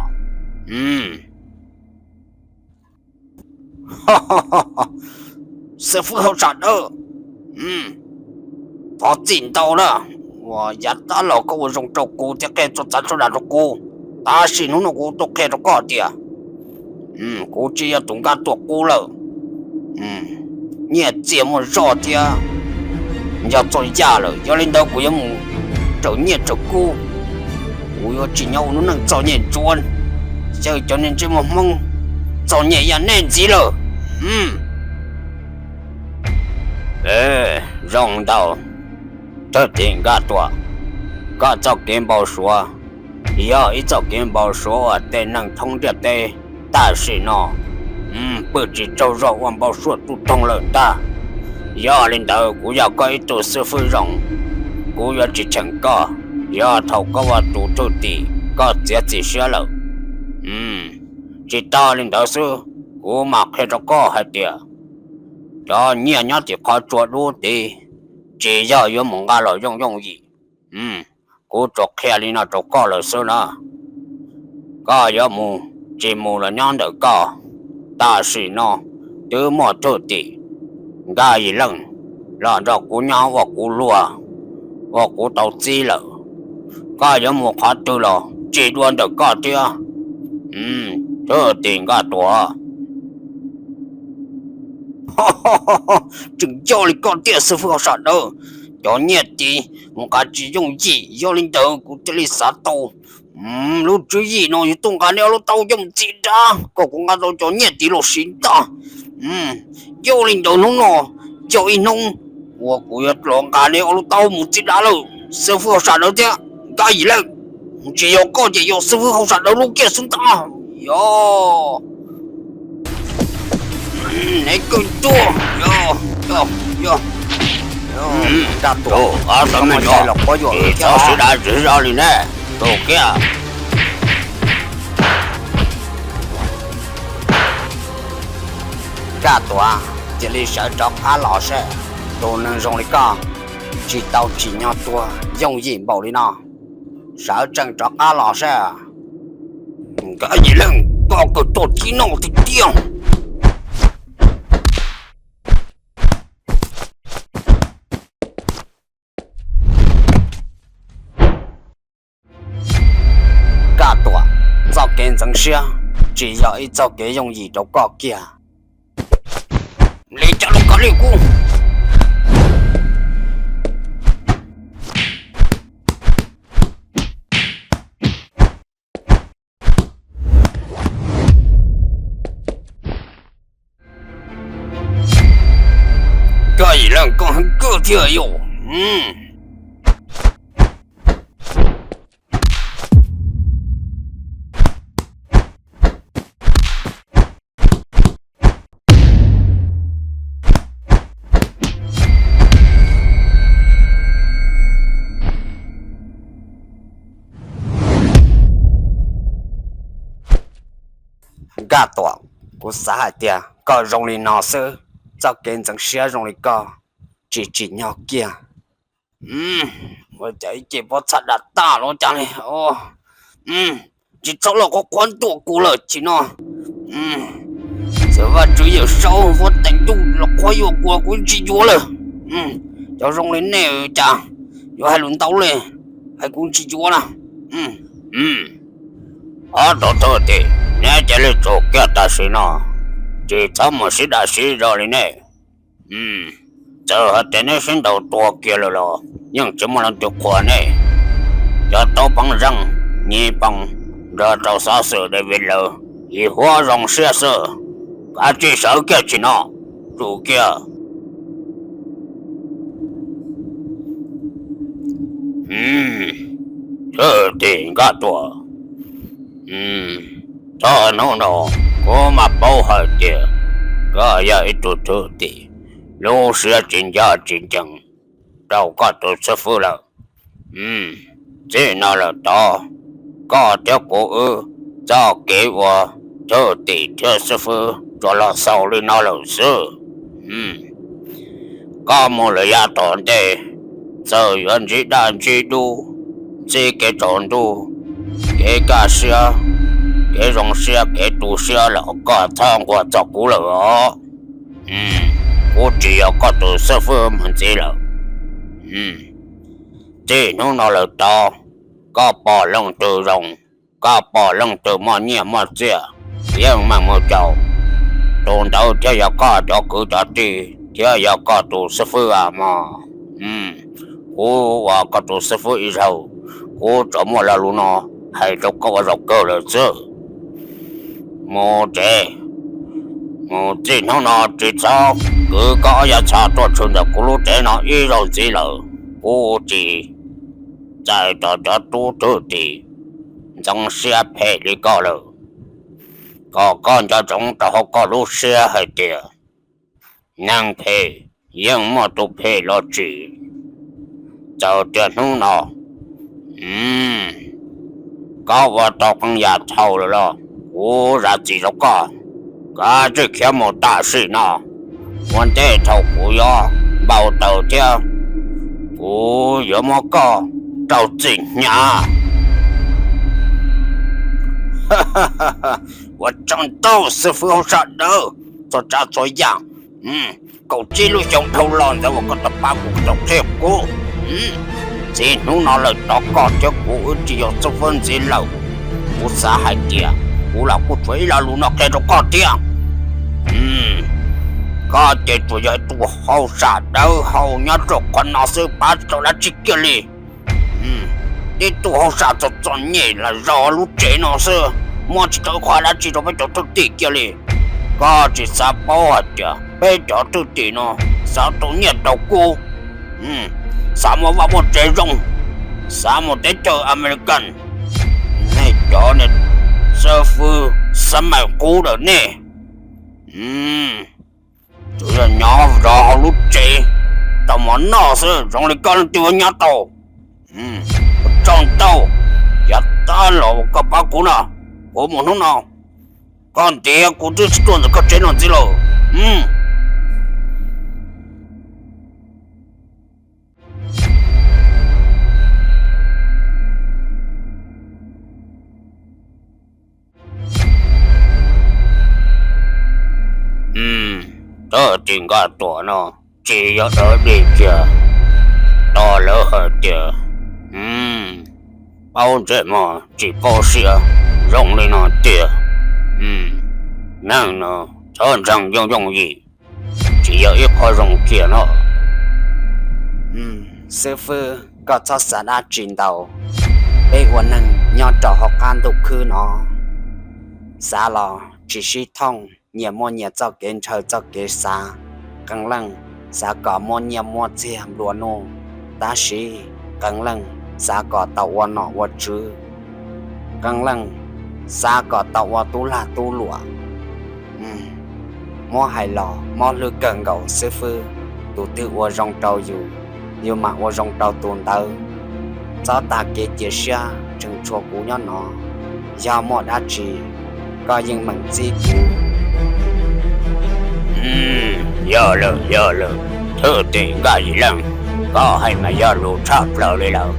Xib fwb hauj sam dawb, thov txim ntau na, uas yav tag los koj ua zoo rau kuv thiab qhia txhua tsav txhua yam rau kuv. Tab sis hnub no kuv tuaj qhia rau koj tias kuv tsis yog tus Nkaj Tuam qub lawm. Nyiaj txiag muaj zog thiab nco txog yaj lawm, yog li ntawd kuv yuav mus raws nyiaj raws kub. Kuv yuav tsim nyog ua lub neej txom nyem ntsuav, xyaw cov niag ntsej muag Hmoob txom nyem yam nej ntxiv lawm. Zoo ntau, Thwj Tim Nkaj Tuam, koj txoj kev npau suav yog ib txoj kev npau suav uas tej neeg thoob ntiaj teb tam sim no pw tsis tsaug zog ua npau suav tu toog lawm ntag. Yog li ntawd kuv yog koj ib tug xib fwb zoo, kuv yuav tsis cheem koj. Yog thaum koj ua tus thwj tim koj txiav txim siab lawm, tsis tas li ntawd xwb, kuv mam qhia rau koj hais tias cov nyiaj nyob tim qhov tsua dub tid tsis yog yuav mus nqa los yooj yooj yim. Kuv tsuas qhia li no rau koj lawm xwb na. Koj yuav mus tsis mus los nyob ntawm koj. Tam sim no twb muaj thwj tim Nkaj Yim Leej los nrog kuv nyob ua kuv luag, ua kuv tau txib lawm. Koj yuav mus qhov twg los tsis dua ntawm koj thiab, Thwj Tim Nkaj Tuam. Tseem yog li koj tiag xib fwb hauj sam dawb, cov nyiaj tid mus nqa tsis yooj yim, yog li ntawd kuv thiaj li xav tau lub tswv yim no yuav tuaj nqa neb ob lub taub coj mus txi dab kom kuv nqa tau cov nyiaj tid los siv ntag. Yog li ntawd hnub no yog ib hnub uas kuv yuav los nqa neb ob lub taub mus txi dab lawm, xib fwb hauj sam dawb thiab Nkaj Yim Leej. Tsis yog koj ces yog xib fwb hauj sam dawb lub kiag xwb ntag. Yog neb kawg tuaj, yog, yog, yog, Nkaj Tuam, koj muaj cai los quab yuam wb thiab os. Sawv daws zog li ne, tus kiag. Nkaj Tuam, cia li sawv rov qab los seb, tus neeg zoo li koj tsis tau tsim nyog tuag yooj yim npaum li no. Sawv tsees rov qab los seb. Nkaj Yim Leej, koj kawg tuaj tib no tiag tiag. Nkaj Tuam, txoj kev ntxeev siab tsis yog ib txoj kev yooj yim rau koj kiag. Li cas los kav liam kuv. Nkaj Yim Leej, koj heev kawg thiab yom. Nkaj Tuam, kuv xav hais tias koj zoo li no xwb, txoj kev ntxeev siab zoo li koj tsis tsim nyog kiag. Ua cas ib ce pob txha dam tag los cas li. Tsis txhob los qhuab qhuab ntuas kuv lawm tsis no. Txawm Vajtswv Yawm Saub Huab Tais Ntuj los qhuab yuam kuv, kuv tsis yuav lawm. Cov zoo li nej cas yuav hais lus ntau li, hais kuv tsis yuav na. Ob tug thwj tim, neb cia li tsum kiag tam sim no, tsis txhob mus sib daj sib zog li nej. Txawm hais tias neb sib ntaus tuag kiag lawm los yeej tsis muaj leej twg qhuas nej. Cov tub poob zeej, nyiv poob, nrog rau xov xwm David lawv, yim huab zoo siab xwb. Kav tsij sawv kiag tsim no, tsum kiag. Thwj tim Nkaj Tuam, txog hnub no kuv mam paub hais tias koj yog ib tug thwj tim lub siab tsis ncaj tsis ncees rau koj tus xib fwb lawm. Txij no lawm tod, koj thiab kuv wb txoj kev ua thwj tim thiab xib fwb tsuas los xaus li no lawm xwb. Koj mus lawm yav tom ntej, txawm yuav ntsib daj ntsib dub, ntsib kev tsaus ntuj, kev kaj siab, kev zoo siab, kev tu siab los koj txhob nquag txog kuv lawm os. Kuv tsis yog koj tus xib fwb mus ntxiv lawm. Txij hnub no lawm tod, koj pom leej twg zoo, koj pom leej twg muaj nyiaj muaj txiaj, yeej meem mus caum tus ntawd thiaj yog koj cov kwv cov tij thiab yog koj tus xib fwb a mog. Kuv ua koj tus xib fwb ib zaug, kuv tsuas muaj lo lus no hais rau koj ua zaum kawg lawm xwb. Mus tsev, mus txij hnub no tsis txhob kwv koj ob yam txha tuaj tshwm ntawm kuv lub tsev no ib zaug ntxiv lawm. Kuv tsis txais tos cov tub thwj tim ntxeev siab phem li koj lawm. Kom koj nco ntsoov rau hauv koj lub siab hais tias neeg phem yeej muaj tus phem los tsim. Txawm tias hnub no koj ua tau qee yam txhaum lawm los kuv zam txim rau koj. Kav tsij khiav mus tam sim no, ua ntej thaum kuv yuav npau taws thiab kuv yuav muab koj rau txim hnyav. Ua tsaug ntau xib fwb hauj sam dawb, txhua tsav txhua yam. Kaum tsib lub xyoo dhau los ntawd uas koj tau pab kuv, koj tau qhia kuv. Txij hnub no lawm tod koj thiab kuv wb tsis yog xib fwb ntxiv lawm. Kuv xav hais tias kuv los kuj tshuav ib lo lus no qhia rau koj thiab. Koj ces tsuas yog ib tug hauj sam dawb hau nyob rau qhov no xwb, pab tsis tau dab tsi kiag li. Tib tug hauj sam txom txom nyem los zov lub tsev no xwb, muab tsis tau ib qho dab tsi rau peb cov thwj tim kiag li. Koj tsis xav paub hais tias peb cov thwj tim no xav tau nyiaj tau kub, xav muaj vaj muaj tsev zoo, xav mus teb chaws American. Nej cov xib fwb xab maim qub ntawm nej, tsuas yog nyob zov hauv lub tsev tau mov noj xwb, zoo li koj leej twg nyob tau. Ua tsaug ntau, yav tas los koj pab kuv no, kuv mus hnub no, koj ntiav kuv twb tsis tuaj ntawm koj tsev no ntxiv lawm. Thwj tim Nkaj Tuam no tsis yog dawb dig kiag, tos lawv hais tias paub ntsej muag tsis paub siab zoo li no tiag. Neeg no txhob ntseeg yooj yooj yim, tsis yog ib qho zoo kiag no. Xib fwb, koj txhob xav dab tsi ntau. Peb ua neeg nyob rau hauv qab ntuj khwb no, xav los tsis sib thooj, nyias muaj nyias txoj kev ntshaw txoj kev xav. Qee leej xav kom muaj nyiaj muaj txiag nplua nuj, tab sis qee leej xav kom tau ua nom ua tswv, qee leej xav kom tau ua tub lag tub luam. Muab hais los mob hlwb kawg nkaus xib fwb, tus twg ua zoo rau yus, yus mam ua zoo rau tus ntawd. Txhob tas kev cia siab tseem tshuav kuv nyob no, yog muaj dab tsi koj yeej meem txib kuv. Yog lawm, yog lawm, thwj tim Nkaj Yim Leej, koj hais mas yog lus tshaj plaws li lawm.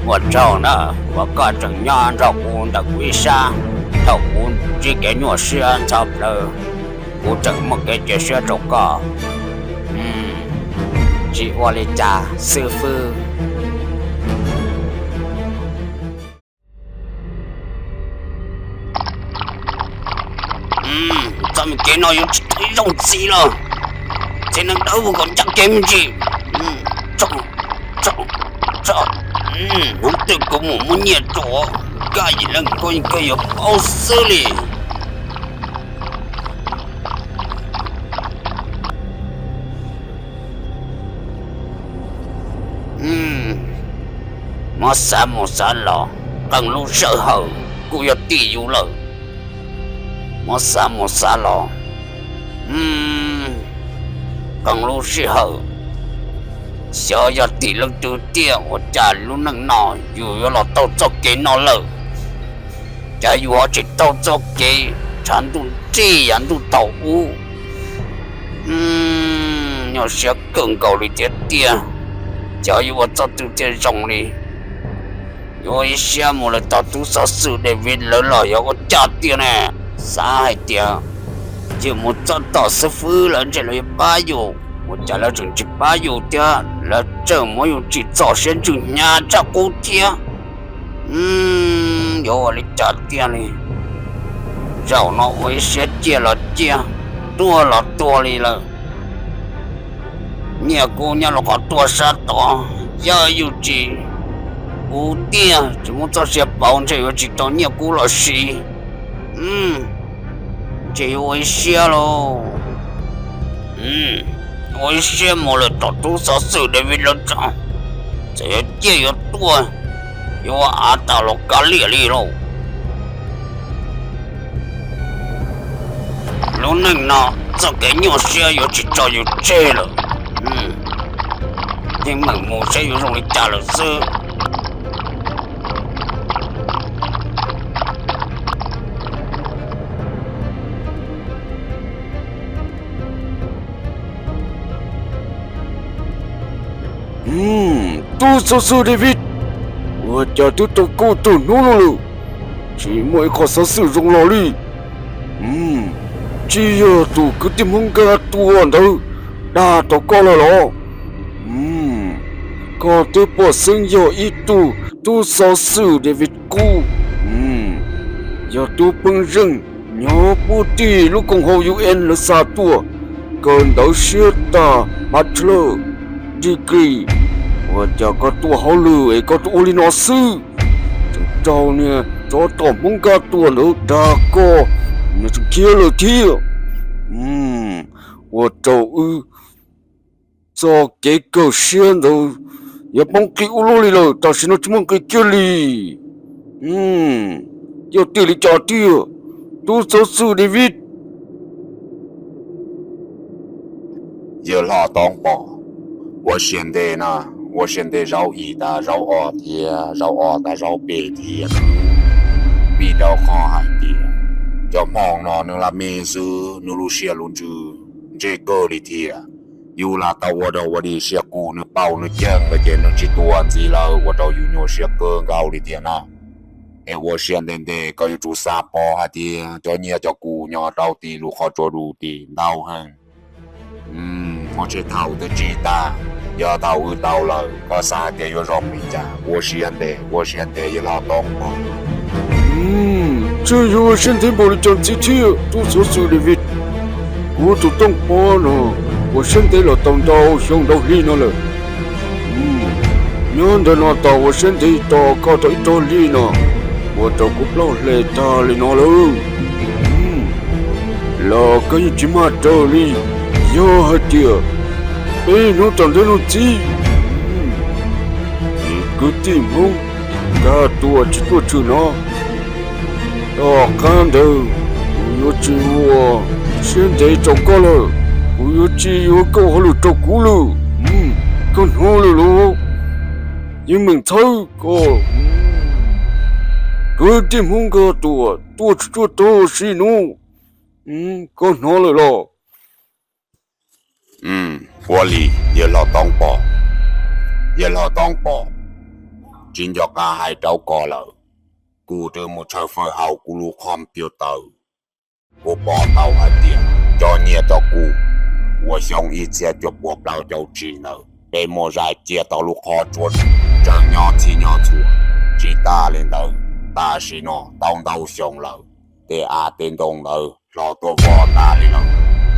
Ua tsaug na uas koj tseem nyob nrog kuv ntawm kuv ib sab thaum kuv ntsib kev nyuaj siab ntxhov plawv, kuv tseem muaj kev cia siab rau koj. tsis ua li cas xwb fwb. Txoj me kev no yuav tsis tau ib zaug ntxiv lawm. Txiv neej dawb vim kom ncaj kev me ntsis. Hnub twg kuv mus muab nyiaj rau Nkaj Yim Leej, koj yeej kawg yuav paub xwb li. Muab xav mus xav los, qee lub sij hawm kuj yog tim yus lawm. Muab xav mus xav los, qee lub sij hawm xyov yog tim leej twg tiag, ua cas lub neej no yus yuav los taug txoj kev no lawm. Cas yus ho tsis taug txoj kev tshav ntuj nrig yav ntuj thaum ub. Nyuaj siab kawg nkaus li thiab tiag. Xyov yuav ua txoj twg thiaj zoo li. Yuav ua ib siab mus lawm tom tub xov xwm David lawv los yog ua cas tiag ne. Xav hais tias yus mus txog tom xib fwb lawv ntshe lawv yuav pab yus, ua cas lawv tseem tsis pab yus thiab, lawv tseem muab yus tsim txom siab ntsws hnyav tshaj qub thiab. Yuav ua li cas tiag li. Zaum no ua ib siab ciaj los ciaj, tuag los tuag li lawm. Nyiaj kub nyob rau qhov tuaj sab tod, yog yus tsis ua tiag tsis muab txoj sia pauv ntshe yuav tsis tau nyiaj kub los siv. Ntshe yuav ua ib siab lauj. Ua ib siab mus lawm tom tub xov xwm David lawv tso, txawm yuav ciaj yuav tuaj, yuav ua av tas los kav liam li lauj. Lub neej no txoj kev nyuaj siab yuav tsis tso yus tseg lawm. Yeej meem mus saib yuav zoo li cas lawm xwb. Tub xov xwm David, ua cas twb tau kaum tawm hnub no lawm, tsis muaj ib qho xov xwm zoo los li. Tsis yog tus kwv tij Hmoob Nkaj Tuam ntawd dag tau koj lawm los? Koj twb pom xeeb yog ib tug tub xov xwm David Kub, yog tub peeb zeej nyob puag tim lub koom haum UN lawv xa tuaj, kawm ntawv siab tag bachelor degree. Ua cas koj tuaj hauj lwm es koj tuaj ua li no xwb? Tseem raug niag tsov tom Hmoob Nkaj Tuam ntawd dag koj, nws tseem khiav lawm thiab. Ua rau wb txoj kev kawm siab ntawd yuav poob qis ua luaj li lawm, tam sim no tsis muaj nqis kiag li. Yog tim li cas tiag, tub xov xwm David? Yawg hlob Tooj Pov, ua siab ntev na, ua siab ntev zaub ib tas zaub ob thiab zaub ob tas zaub peb thiab. Vim rau qhov hais tias cov hmoob no nws lam me xwb, nws lub siab lub ntsws ntse kawg li thiab. Yus lam tau ua dog ua dig siab kub nws paub nws ceem lawm ces nws tsis tuaj ntxiv lawm, ua rau yus nyuaj siab kawg nkaus li thiab na. Es ua siab ntev ntev koj yuav tsum xav pom hais tias cov nyiaj cov kub nyob rau tim lub qhov tsua dub tim ntau heev. Muaj tsev thaum twb tsis tag, yog thaum wb tau lawm koj xav hais tias yuav zoo li cas? Ua siab ntev, ua siab ntev yawg hlob Tooj Pov. Tseem yuav ua siab ntev npaum li cas ntxiv thiab tub xov xwm David? Kuv tus Tooj Pov no ua siab ntev los tau ntau xyoo ntau hli no lawm. Nyob ntawm no tos ua siab ntev tos koj tau ib rog hli no, ua rau kuv plaub hle tag li no lawm. Los koj yeej tsis maj raws li. Yog hais tias peb hnub tom ntej no ntxiv, kwv tij Hmoob Nkaj Tuam tsis tuaj tshwm no, tom qab ntawd kuv yuav tsis ua siab ntev rau koj lawm. Kuv yuav tsis yuav koj ua hauj lwm rau kuv lawm. Koj hnov lawm los? Yeej meem txhawb koj. Kwv tij Hmoob Nkaj Tuam tuaj tsis tuaj tag sim no, koj hnov lawm los? Ua li, yawg hlob Tooj Pov, yawg hlob Tooj Pov, tsis nco qab hais rau koj lawm. Kuv twb mus tshawb fawb hauv kuv lub computer, kuv pom tau hais tias cov nyiaj cov kub uas xyoo ib txhiab cuaj puas plaub caug tsib ntawd, peb muaj zaj cia tau lub qhov tsua tseem nyob txhij nyob txhua. Tsis tas li ntawd, tam sim no tau ntau xyoo lawm, tej av tej ntoo ntawd hlob tuaj vog tas li lawm.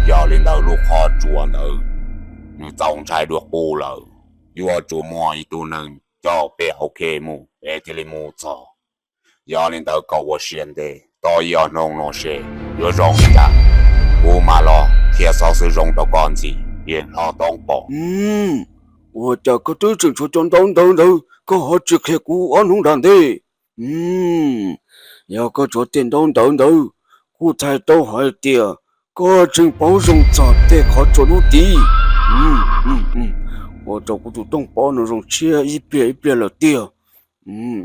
Yog li ntawd lub qhov tsua ntawd nws txaus ntshai dua qub lawm. Yuav tsum muaj ib tug neeg coj peb hauv khej mus peb thiaj li mus txog. Yog li ntawd koj ua siab ntev tos ib ob hnub no seb yuav zoo li cas, kuv mam los qhia xov xwm zoo rau koj ntxiv, yawg hlob Tooj Pom. Ua cas koj twb tseem tshuav cov ntaub ntawv ntawd koj ho tsis qhia kuv ob hnub nram ntej? Yog koj tshuav tej ntaub ntawv ntawd, kuv txhais tau hais tias koj tseem paub zoo txog tej qhov tsua dub tid. Ua rau kuv tus Tooj Pom no zoo siab ib pliag ib pliag lawm tiag.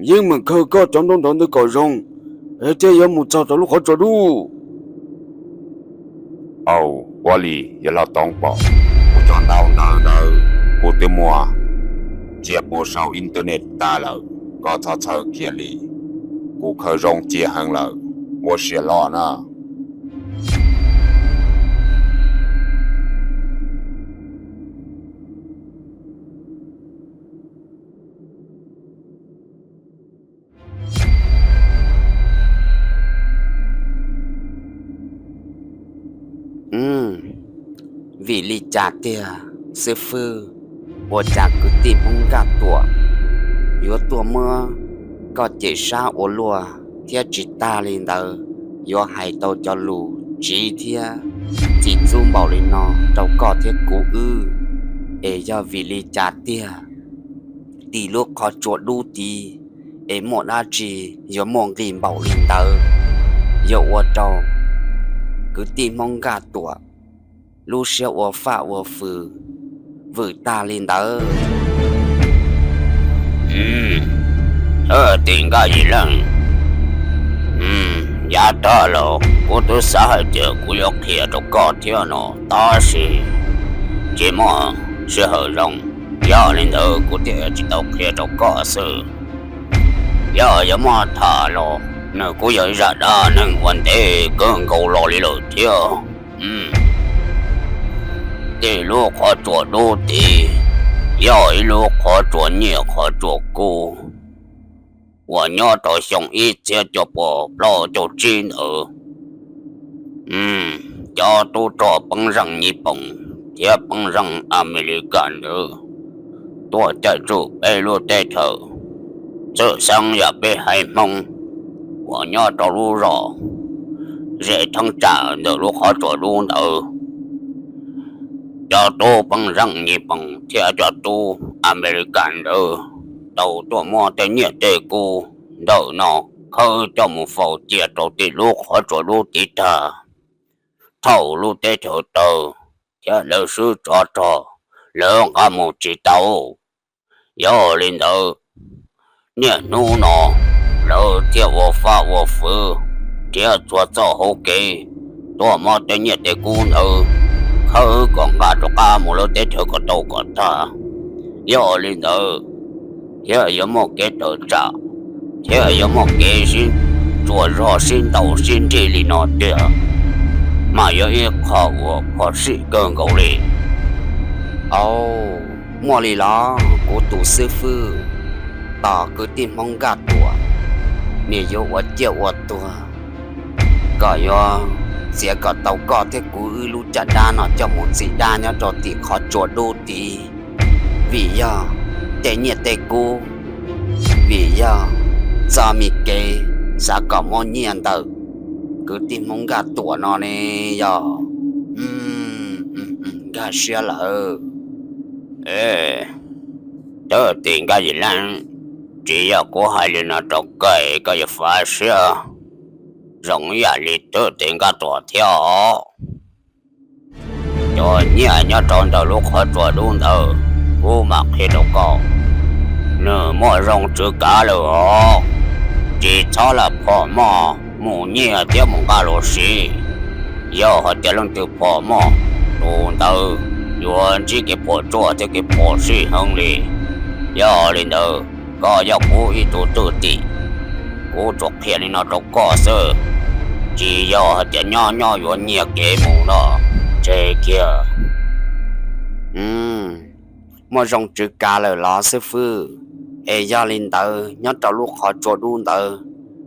Yeej meem khaws koj cov ntaub ntawv ntawd kom zoo, es thiaj yuav mus txog rau lub qhov tsua dub. Au, ua li yawg hlob Tooj Pom, kuv cov ntaub ntawv ntawd kuv twb muab cia puag saum internet tag lawm, koj txhob txhawj kiag li. Kuv khaws zoo cia heev lawm, ua siab loj na. Vim li cas tiag xib fwb, ua cas kwv tij Hmoob Nkaj Tuam yuav tuaj muab koj cem sab ua luaj thiab tsis tag li ntawd yuav hais tau cov lus tsiv thiab txim txub npaum li no rau koj thiab kuv wb? Es yog vim li cas tiag tim lub qhov tsua dub tid es muaj dab tsi yuav muaj nqis npaum li ntawd, yuav ua rau kwv tij Hmoob Nkaj Tuam lub siab ua faj ua fwm vwm tag li ntawd? Tim Nkaj Yim Leej, yav tag los kuv twb xav hais tias kuv yuav qhia rau koj thiab no, tab sis tsis muaj sij hawm zoo, yog li ntawd kuv thiaj tsis tau qhia rau koj xwb. Yog yuav muab tham los nws kuj yog ib zaj dab neeg uas ntev kawg nkaus los li lawm thiab. Tim lub qhov tsua dub tid yog ib lub qhov tsua nyiaj qhov tsua kub uas nyob rau xyoo ib txhiab cuaj puas plaub caug tsib ntawd, cov tub rog peeb zeej Nyij Pooj thiab peeb zeej Amelikas ntawd tuaj caij tsuj peb lub teb chaws, txhawj xeeb yam peb haiv Hmoob uas nyob rau lub zos ze theeb tsam ntawm lub qhov tsua dub ntawd. Cov tub peeb zeej Nyij Pooj thiab cov tub Amelikas ntawd tau tuaj muab tej nyiaj tej kub ntawm no khawb coj mus faus cia rau tim lub qhov tsua dub tid tag. Thaum lub teb chaws tawg thiab lawv swb tsov rog, lawv nqa mus tsis tau. Yog li ntawd, niaj hnub no lawv thiaj ua faj ua fwv nrhiav txhua txoj hauv kev tuaj muab tej nyiaj tej kub ntawd khawb kom nqa rov qab mus lawv teb chaws kom tau kom tag. Yog li ntawd, thiaj yuav muaj kev tawm tsam, thiaj yuav muaj kev sib tsuas zog sib ntaus sib nrig li no tiag, mas yog ib qho uas phom sij kawg nkaus li. Au, muaj li los kuv tus xib fwb, tos kwv tij Hmoob Nkaj Tuam, nws yuav ua ciaj ua tuag kom yuav txiav kom tau koj thiab kuv wb lub caj dab no coj mus txi dab nyob rau tim qhov tsua dub tid. Vim yog tej nyiaj tej kub, vim yog txoj me kev xav kom muab nyiaj ntawm kwv tij Hmoob Nkaj Tuam no ne yog. Nkag siab lawm. Thwj tim Nkaj Yim Leej, tsis yog kuv hais li no rau koj es koj yuav fav siab. Zoo ib yam li thwj tim Nkaj Tuam thiab os. Cov nyiaj nyob rau ntawm lub qhov tsua dub ntawd, kuv mam qhia rau koj, nws muaj zoo tswv kav lawm os. Tsis txhob lam phom moj mus nyiag thiab mus nqa los siv. Yog hais tias leej twg phom moj, tus ntawd yuav ntsib kev puas tsuaj thiab kev phom sij heev li. Yog li ntawd, koj yog kuv ib tug thwj tim, kuv tsuas qhia li no rau koj xwb. Tsis yog hais tias nyob nyob yuav nyiag kev mus no, tseg kiag. muaj zoo tswv kav lawm los xib fwb? Es yog li ntawd nyob rau lub qhov tsua dub ntawd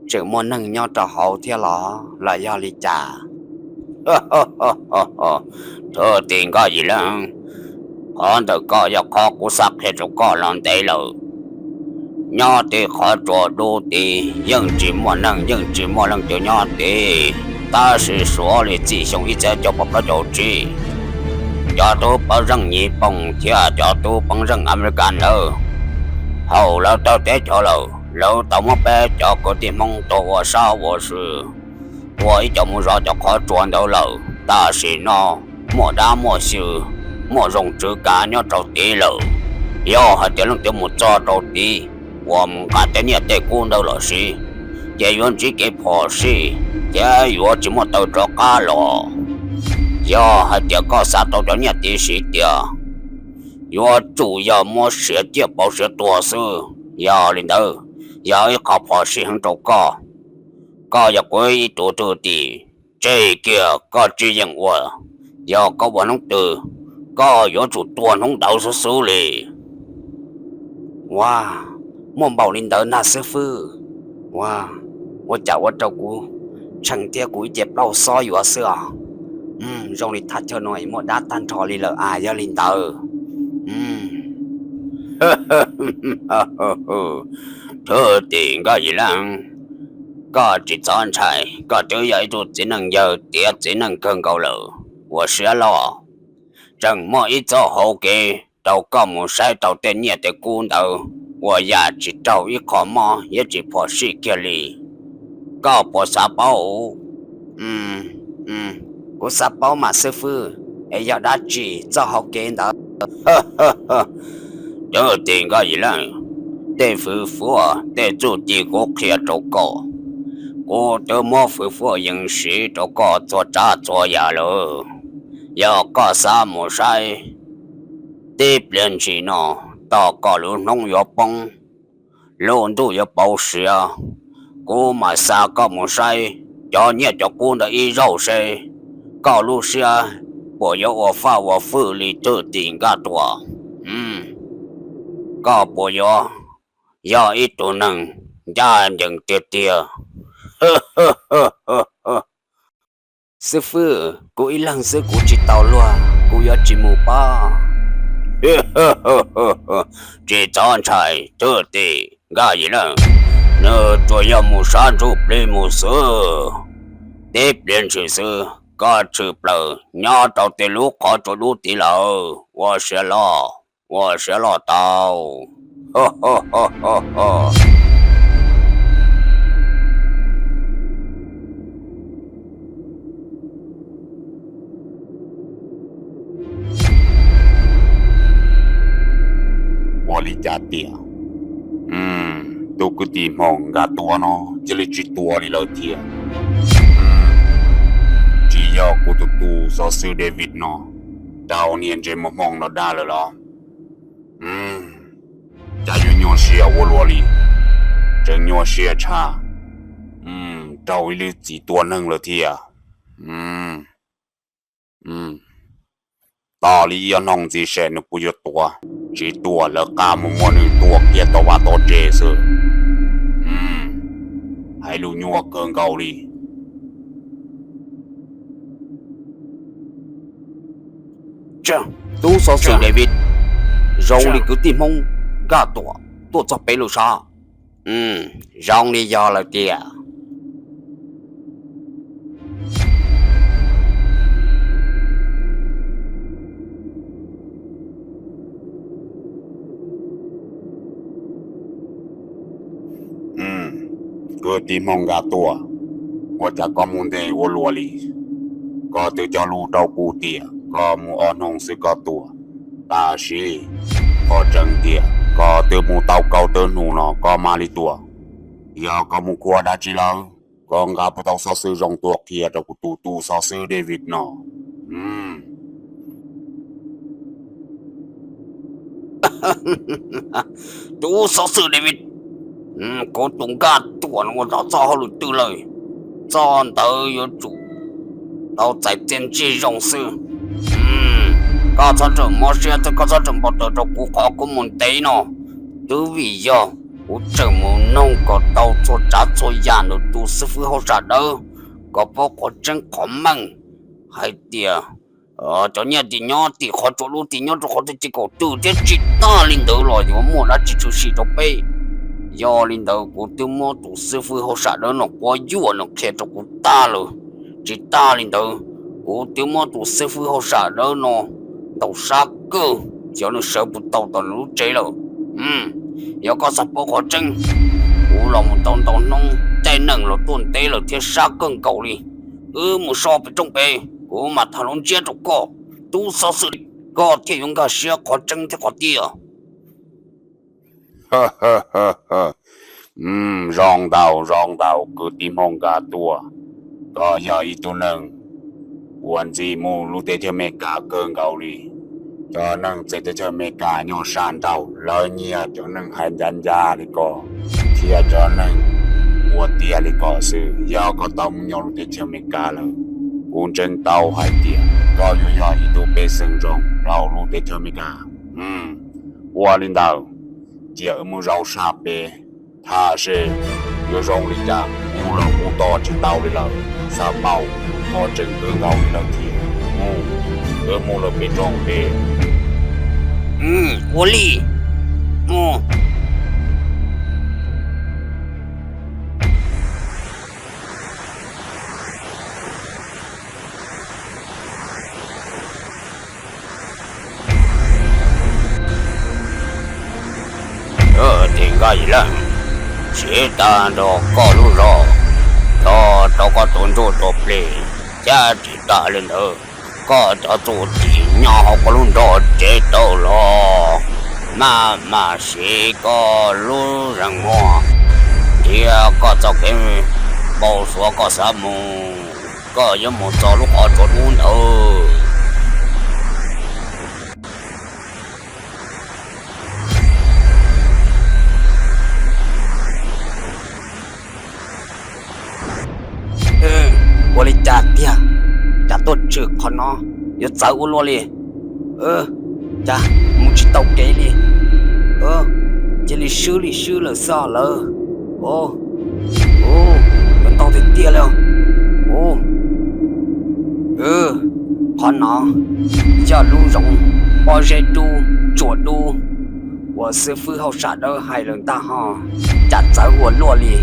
tseem muaj neeg nyob rau hauv thiab los los yog li cas? Thwj tim Nkaj Yim Leej, qhov ntawm koj yog qhov kuv xav qhia rau koj los ntev lawm. Nyob tej qhov tsua dub tid yeej tsis muaj neeg, yeej tsis muaj leej twg nyob tid. Tab sis suav li txij xyoo ib txhiab cuaj pua plaub caug tsib, cov tub pawg zeej Nyij Pooj thiab cov tub pawg zeej Amelikas ntawd haum lawv tawg teb chaws lawm, lawv tau muab peb cov kwv tij Hmoob tua ua sab ua sw, ua ib co mus zov cov qhov tsua ntawd lawm. Tam sim no muaj dab muaj xyw, muaj zoo tswv kav nyob rau tid lawm. Yog hais tias leej twg mus txog rau tid uas mus nqa tej nyiaj tej kub ntawd los siv, ces yuav ntsib kev phom sij thiab yuav tsis muaj taw rov qab los. Yog hais tias koj xav tau cov nyiaj tib si tiag, yuav tsum yog muab siav ciaj pauv siav tuag xwb. Yog li ntawd, yog ib qho phom sij heev rau koj. Koj yog kuv ib tug thwj tim, tseg kiag, koj tsis yeem ua. Yog koj ua hnub twg, koj yuav tsum tuag hnub ntawd xwb xwb li. Ua, muaj npaum li ntawd na xib fwb? Ua, ua cas ua rau kuv tshee thiab kuv ib ce plaub xob yuav xwb os. Zoo li thaj chaw no muaj dab tag nrho li lawm as, yog li ntawd. Thwj tim Nkaj Yim Leej, koj tsis txhob ntshai, koj twb yog ib tug txiv neej yawg tiav txiv neej kawg nkaus lawm. Ua siab loj, tseem muaj ib txoj hauv kev rau koj mus saib tau tej nyiaj tej kub ntawd uas yam tsis raug ib qho mob thiab tsis phom sij kiag li. Koj puas xav paub? Kuv xav paub mas xib fwb, es yog dab tsi txoj hauv kev ntawd? Thwj tim Nkaj Yim Leej, tej hwj huam tej txuj ci kuv qhia rau koj, kuv twb muab hwj huam yees siv rau koj txhua tsav txhua yam lawm. Yog koj xav mus saib, tib pliag ntshis no, tos kom lub hnub yuav poob, lub ntuj yuav pauv siav, kuv mam xa koj mus saib cov nyiaj cov kub ntawd ib zaug seb koj lub siab puas yuav ua faj ua fwj li thwj tim Nkaj Tuam. Koj puas yuav yog ib tug neeg ncaj ncees tiag tiag? Xib fwb, kuv ib leeg xwb kuv tsis tau luag, kuv yuav tsis mus pob. Tsis txhob ntshai thwj tim Nkaj Yim Leej, nws tsuas yog mus sab ntsuj plig mus xwb. Tib pliag ntshis xwb koj tshwm plaws nyob rau tej lub qhov tsua dub tid lawm. Ua siab loj, ua siab loj tau. Ua li cas tiag? Tus kwv tij Hmoo Nkaj Tuam no cia li tsis tuag li lawm thiab. Tsis yog kuv tus tub xov xwm David no rau niag ntses muag hmoo no dag lawm los? Cas yuav nyuaj siab ua luaj li, tseem nyuaj siab tshaj raug ib lub txiv tua neeg lawm thiab. Tos li ib ob hnub ntxiv seb nws puas yuav tuag. Tsis tuag lawv qab mus muab nws tua kiag tom vaj tom tsev xwb. Hais lus nyuaj kawg nkaus li. Tub xov xwm David, zoo li kwv tij Hmoob Nkaj Tuam tuaj txog pem lawm sav. Zoo li yog lawm tiag. Kwv tij Hmoob Nkaj Tuam, ua cas koj mus ntev ua luaj li? Koj twb cog lus rau kuv tias koj mus ob hnub xwb koj tuaj, tab sis qhov tseeb tiag koj twb mus tau kaum tawm hnub no koj mam li tuaj. Yog koj mus khuam dab tsi lawm, koj nqa puas tau xov xwm zoo tuaj qhia rau kuv tus tub xov xwm David no? Tub xov xwm David, kuv tus Nkaj Tuam no ua tau txoj hauj lwm twg lawm? Txoj ntawd yuav tsum tau txais txiaj ntsig zoo xwb. Koj txhob tseem mob siab thiab koj txhob tseem npau taws rau kuv qhov kuv mus ntev no, twb vim yog kuv tseem mus noog kom tau txhua tsav txhua yam ntawm tus xib fwb hauj sam dawb kom paub qhov tseeb qhov meej hais tias cov nyiaj tim nyob tim qhov tsua dub tim nyob rau qhov twg ces kaum twm thiab tsis tag li ntawd los yuav muaj dab tsi tshwm sim rau peb. Yog li ntawd kuv twb muab tus xib fwb hauj sam dawb no quab yuam no qhia rau kuv tag lawm. Tsis tag li ntawd, kuv twb muab tus xib fwb hauj sam dawb no ntaus sab kawg, xyov nws sawv puas tau tom nws lub tsev lawm. Yog koj xav paub qhov tseeb, kuv los mus tau ntau hnub, tej neeg los tuaj ntev lawm thiab sab kawg nkaus li. Wb mus so pem rooj pem, kuv mam tham lus ntsiab rau koj. Tub xov xwm, koj thiaj yuav nkag siab qhov tseeb thiab qhov tiag. Zoo ntau, zoo ntau kwv tij Hmoob Nkaj Tuam, koj yog ib tug neeg uas ntxim mus lub teb chaws Amelikas kawg nkaus li. Cov neeg txawv teb chaws Amelikas nyob sab nraud lawv nyiag cov neeg hais ncaj ncaj li koj thiab cov neeg ua tiag li koj xwb. Yog koj tau mus nyob lub teb chaws Amelikas lawm, kuv ntseeg tau hais tias koj yuav yog ib tug pej xeem zoo rau lub teb chaws Amelikas. Ua li ntawd, cia wb mus zaum sab pem, tham seb yuav zoo li cas. Mus los mus tos tsis tau li lawm, xav paub qhov tseeb kawg nkaus li lawm thiab. Mus, wb mus lawm pem rooj pem. Ua li, mus. Tim Nkaj Yim Leej, siv tag nrho koj lub zog, tso rau koj tus ntsuj tus plig, thiab tsis tas li ntawd, koj cov txuj ci nyob hauv koj lub nrog tsev tawm los, maj mam siv koj lub zeem muag thiab koj txoj kev npau suav koj xav mus, koj yuav mus txog lub qhov tsua dub ntawd. Ua li cas tiag, cas tuaj tshwm qhov no, yuav txawv ua luaj li. Cas mus tsis tau kev li, cia li swb li swb lawm xwb lawm. Yuav ntau tiag tiag li. Qhov no yog lub zoov pob zeb dub tsuas dub uas xib fwb hauj sam dawb hais lawm ntag ho. Cas txawv ua luaj li,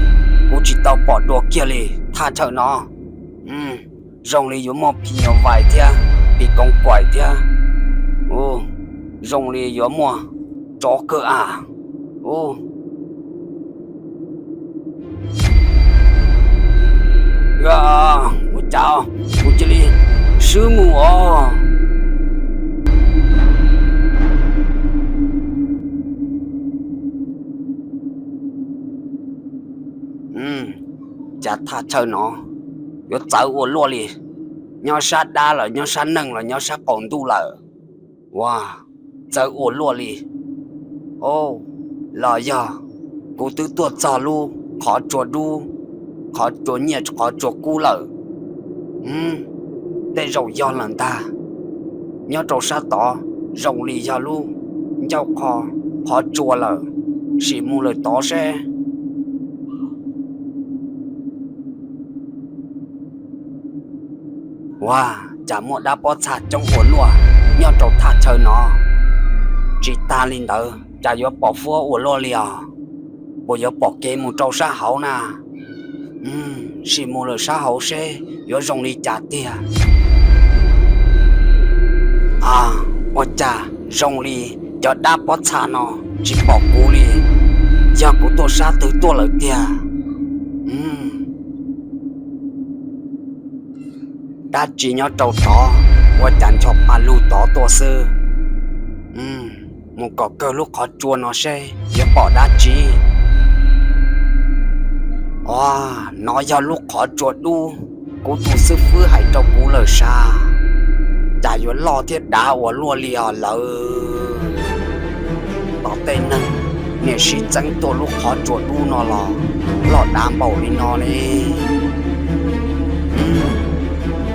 kuv tsis tau pom dua kiag li thaj chaw no. Zoo li yuav muaj phim nyuj vais thiab phim koov kaim thiab. Zoo li yuav muaj tsov kawg av. Ua cas kuv cia li swb mus os. Cas thaj chaw no yuav txawv ua luaj li, nyob sab dab los nyob sab neeg los nyob sab qaum ntuj lawm. Ua, txawv ua luaj li. Los yog kuv twb tuaj txog lub qhov tsua dub, qhov tsua nyiaj qhov tsua kub lawm. Tej zaum yog lawm ntag. Nyob rau sab tod zoo li yog lub ncauj qhov, qhov tsua lawm, sim mus lawm tod seb. Ua, cas muaj dab pob txha coob ua luaj nyob rau thaj chaw no. Tsis tas li ntawd cas yuav pom fuab ua luaj li os. Puas yuav pom kev mus rau sab hauv na? Sim mus lawm sab hauv seb yuav zoo li cas tiag. Ua cas zoo li cov dab pob txha no tsis pom kuv li, yog kuv tuaj sab twg tuaj lawm tiag. Dab tsi nyob rau tod, ua cas ncho pa lug tod tuaj xwb. Mus kom kawg lub qhov tsua no seb yuav pom dab tsi. Os, nov yog lub qhov tsua dub kuv tus xib fwb hais rau kuv lawm sas. Cas yuav loj thiab dav ua luaj li os lawv. Tos tej neeg niam sib txeeb tuaj lub qhov tsua dub no los loj dav npaum li no ne.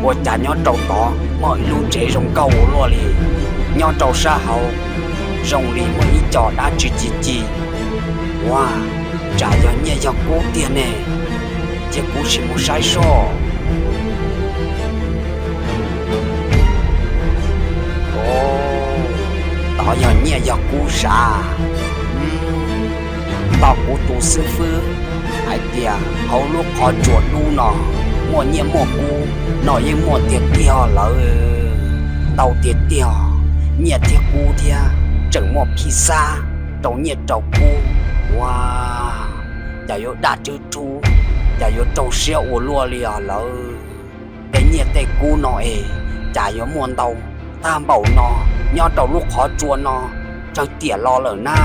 Ua cas nyob rau tod muaj ib lub tsev zoo nkauj ua luaj li. Nyob rau sab hauv zoo li muaj ib co dab tsi ci ci. Ua, tsam yog nyiaj yog kub tiag ne, cia kuv sim mus saib soj. Tod yog nyiaj yog kub sav. Ntau kuv tus xib fwb hais tias hauv lub qhov tsua dub no muaj nyiaj muaj kub no yeej muaj tiag tiag lawm. Ntau tiag tiag, nyiaj thiab kub thiab tseem muaj phij xab rau nyiaj rau kub. Ua, cas yuav daj rhwb rhub, cas yuav rau siab ua luaj li os lawm. Tej nyiaj tej kub no es cas yuav muaj ntau tag npaum no nyob rau lub qhov tsua no tsawg tiam los lawm na.